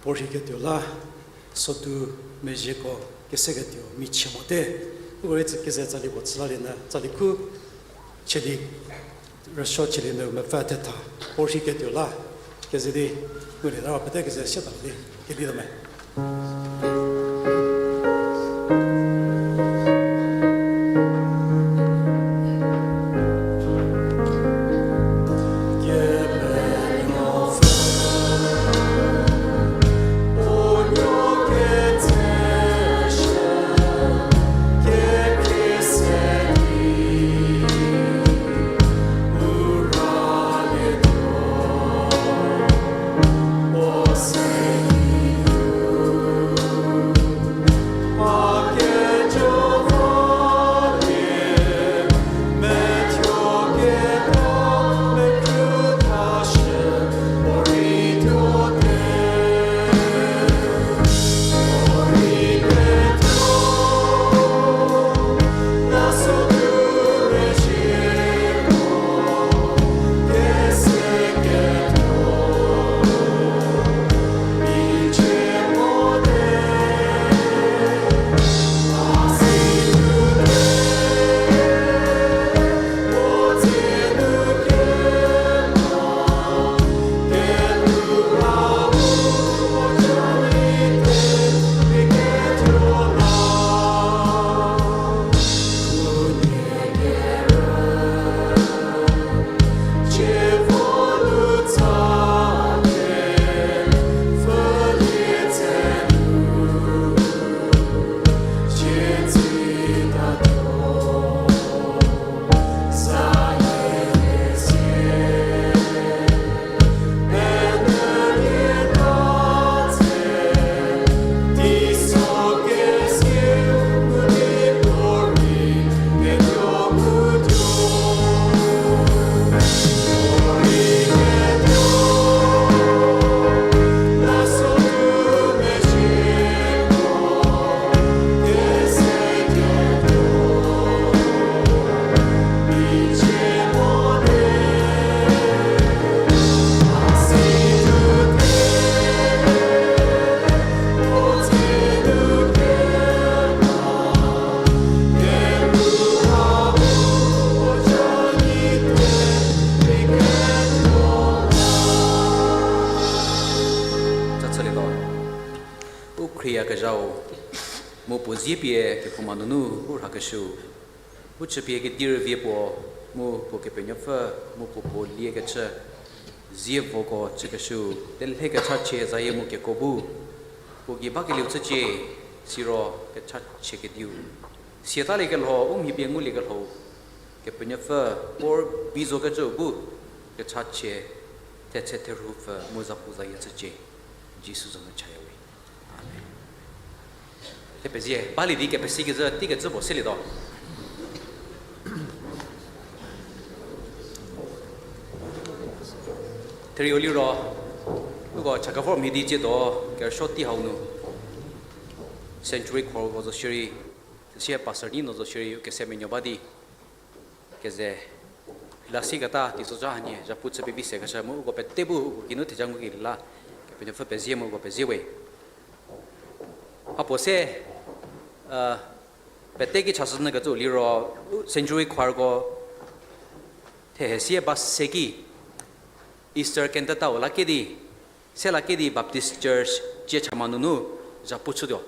Puorhiketuo la, sodu mezhieko keseketuo michie mote, uko rei tsü keze tsali puo chülalie nyü, tsali khu cheli, rüsuo cheli nyü mepfü thetha, puorhiketuo la, keze di, ngulie la pete keze sieta di, keli ta me. Cha chülietuo. U khrieyakezhau, mu puo zie pie kephouma nunu u rhakeshüu, u chüpie kedi rüvie puo, mu puo Kepenuopfü, mu puo puo liekecü, zievoko chükeshüu, telhe kechachie zayie mu kekuo bu, puo gei bakelieu chücie, siro kechachie kediu. Sietaliekelho, u mhi pie nguliekelhou, Kepenuopfü, puo bi zokecüu bu, kechachie, thetse therhupfü, mu zapu zayie chücie, Jisu za nu chaya we. Amen. Kepezie, balie di kepesikecü, teikecü puo silietuo. Therieu liro, uko chakavor mhie di tsiedo, kerüsuo tei hau nu, Century Choir ko zo shierei, süsie pastor nei no zo shierei, u kese menuo ba di, keze, la sieketa teisozha hanie, zhapu chü pevi sekeshü mu uko pete bu uko geinu theja ngukelie la, Kepenuopfü pezie mu uko pezie we. Hapuo se, pete ki chashünyükecüu liro, Century Choir ko, thehe sie ba se ki, Eastern Cantata-u la kedi, se la kedi Baptist Church Chiechama nunu zhapu chütuo.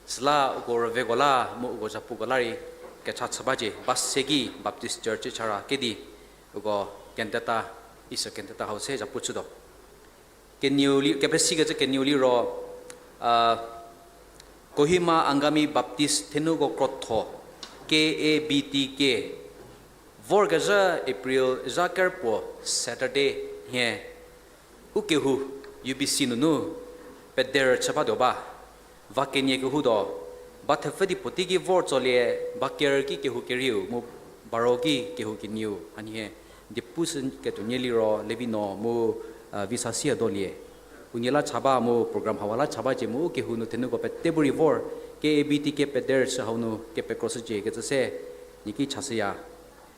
Süla uko rüveko la mu uko zhapuko la rei kecha chü bacie, ba se ki Baptist Church Chiechara kedi uko cantata, Eastern Cantata hau se zhapu chütuo. Kenieu li, kepesikecü kenieu liro, Kohima Angami Baptist Thenuko Krotho, K A B T K, vorkezhü April zha kerpuo Saturday nhie, u kehou U B C nunu peder chü batuo ba, va kenie kehoutuo, ba thepfü di puotei ki vor tsolie, ba ker ki kehou kerieu mu baro ki kehou kenieu hanhie, diepu sü ketuonie liro Levino mu, visa sie dolie. Unie la cha ba mu program hawa la cha bacie mu u kehou nu thenuko pete bu rei vor, K A B T K peder chü hau nu kepekro shücie kecü se, nie ki chashüya.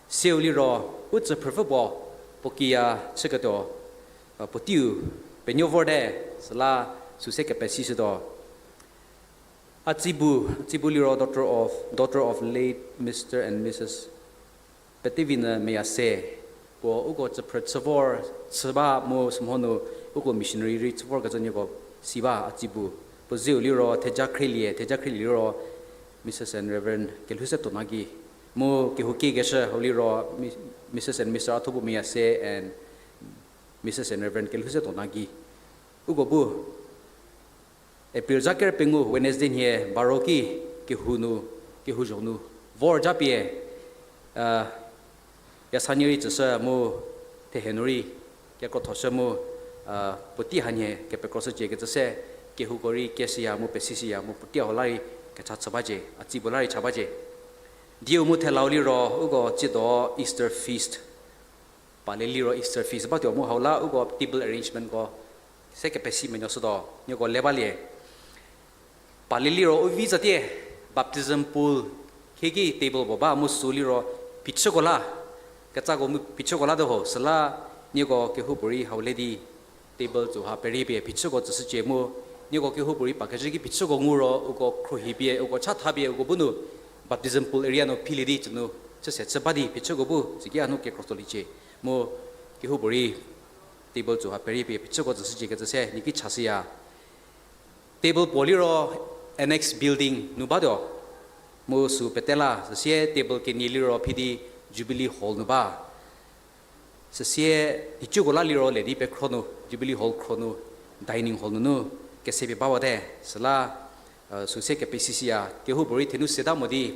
Seu liro, u tsü phrüpfü puo, puo kiya chüketuo, puoteiu penuo vorte, süla Süse kepesishütuo. A tsibu, a tsibu liro daughter of, daughter of late Mister and Missus Petevinyü Meyase. Puo uko tsüphrü chü vor chü ba mu sümhonu uko missionary rei chü vorkecü nieko si ba a tsibu. Puo zieu liro Thejakhrielie, Thejakhrielie liro Missus and Reverend Kelhousetuo Nagi. Mu kehoukiekeshü hau liro Mi-, Missus and Mister Athobu Meyase and Missus and Reverend Kelhousetuo Nagi. Uko bu April zha ker pengou Wednesday nhie baro ki kehou nu, kehou zho nu vor japie, a, yasanyie rei tsüshü mu thehe nu rei kekrothoshü mu, a, puotei hanhie kepekroshücie kecü se kehouko rei keshüya mu pesishüya mu puotei hau la rei kecha chü bacie, a tsibu la rei cha bacie. Dieu mu thelau liro uko tsiedo Easter feast. Palie liro Easter feast batuo mu hau la uko table arrangementko se kepesi menuoshütuo, nieko le balie. Palie liro u vi tsatie baptism pool khieki table puo ba mu sü liro phichüko la, ketsako mu phichüko la te ho, süla nieko kehoupuorei hau le di table tsüha perie pie phichüko tsüshücie mu, nieko kehoupuorei pa kezhü ki phichüko ngu ro uko khruohi pie, uko cha tha pie, uko bu nu baptism pool area nu philie di tsünu chüse chü ba di phichüko bu süki a nu kekrotuoliecie. Mu kehoupuorei table tsüha perie pie phichüko tsüshücie kecü se nieki chashüya. Table puo liro annex building nu batuo. Mu sü pete la, süsie table kenie liro phi di Jubilee Hall nu ba. Süsie nhicuko la liro le di pekhro nu, Jubilee Hall khro nu, dining hall nunu, kesepie bawate, süla, süse kepesishüya, kehoupuorei thenu seda mo di,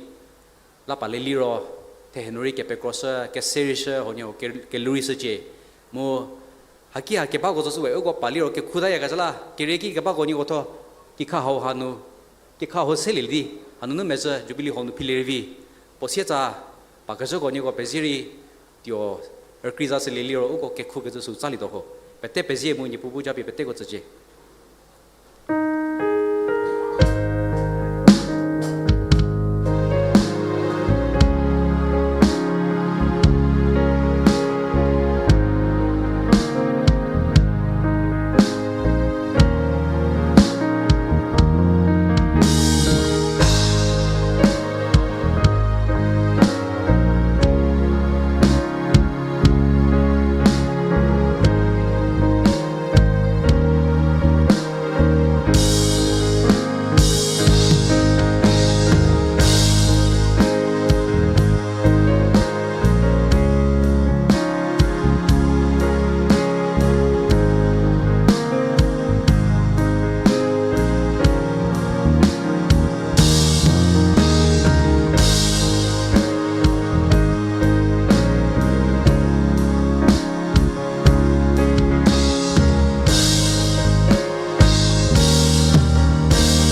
la palie liro, thehe nu rei kepekroshü, kese rei shü, huonie ke-, kelou rei shücie. Mu, haki ha kebako zo shüwe, uko pa liro kekhutayakecü la, kerie ki kebako nieko tho, kikha hau hanu, kikha hau selie di, hanunu mezhü Jubilee Hall nu philie rei vi, puo sietsa, pa kezhüko nieko pezie rei, tuo, rükrie za shülie liro uko kekhukecü sü tsalietuo ho. Pete pezie mu Niepuu bu japie peteko tsücie.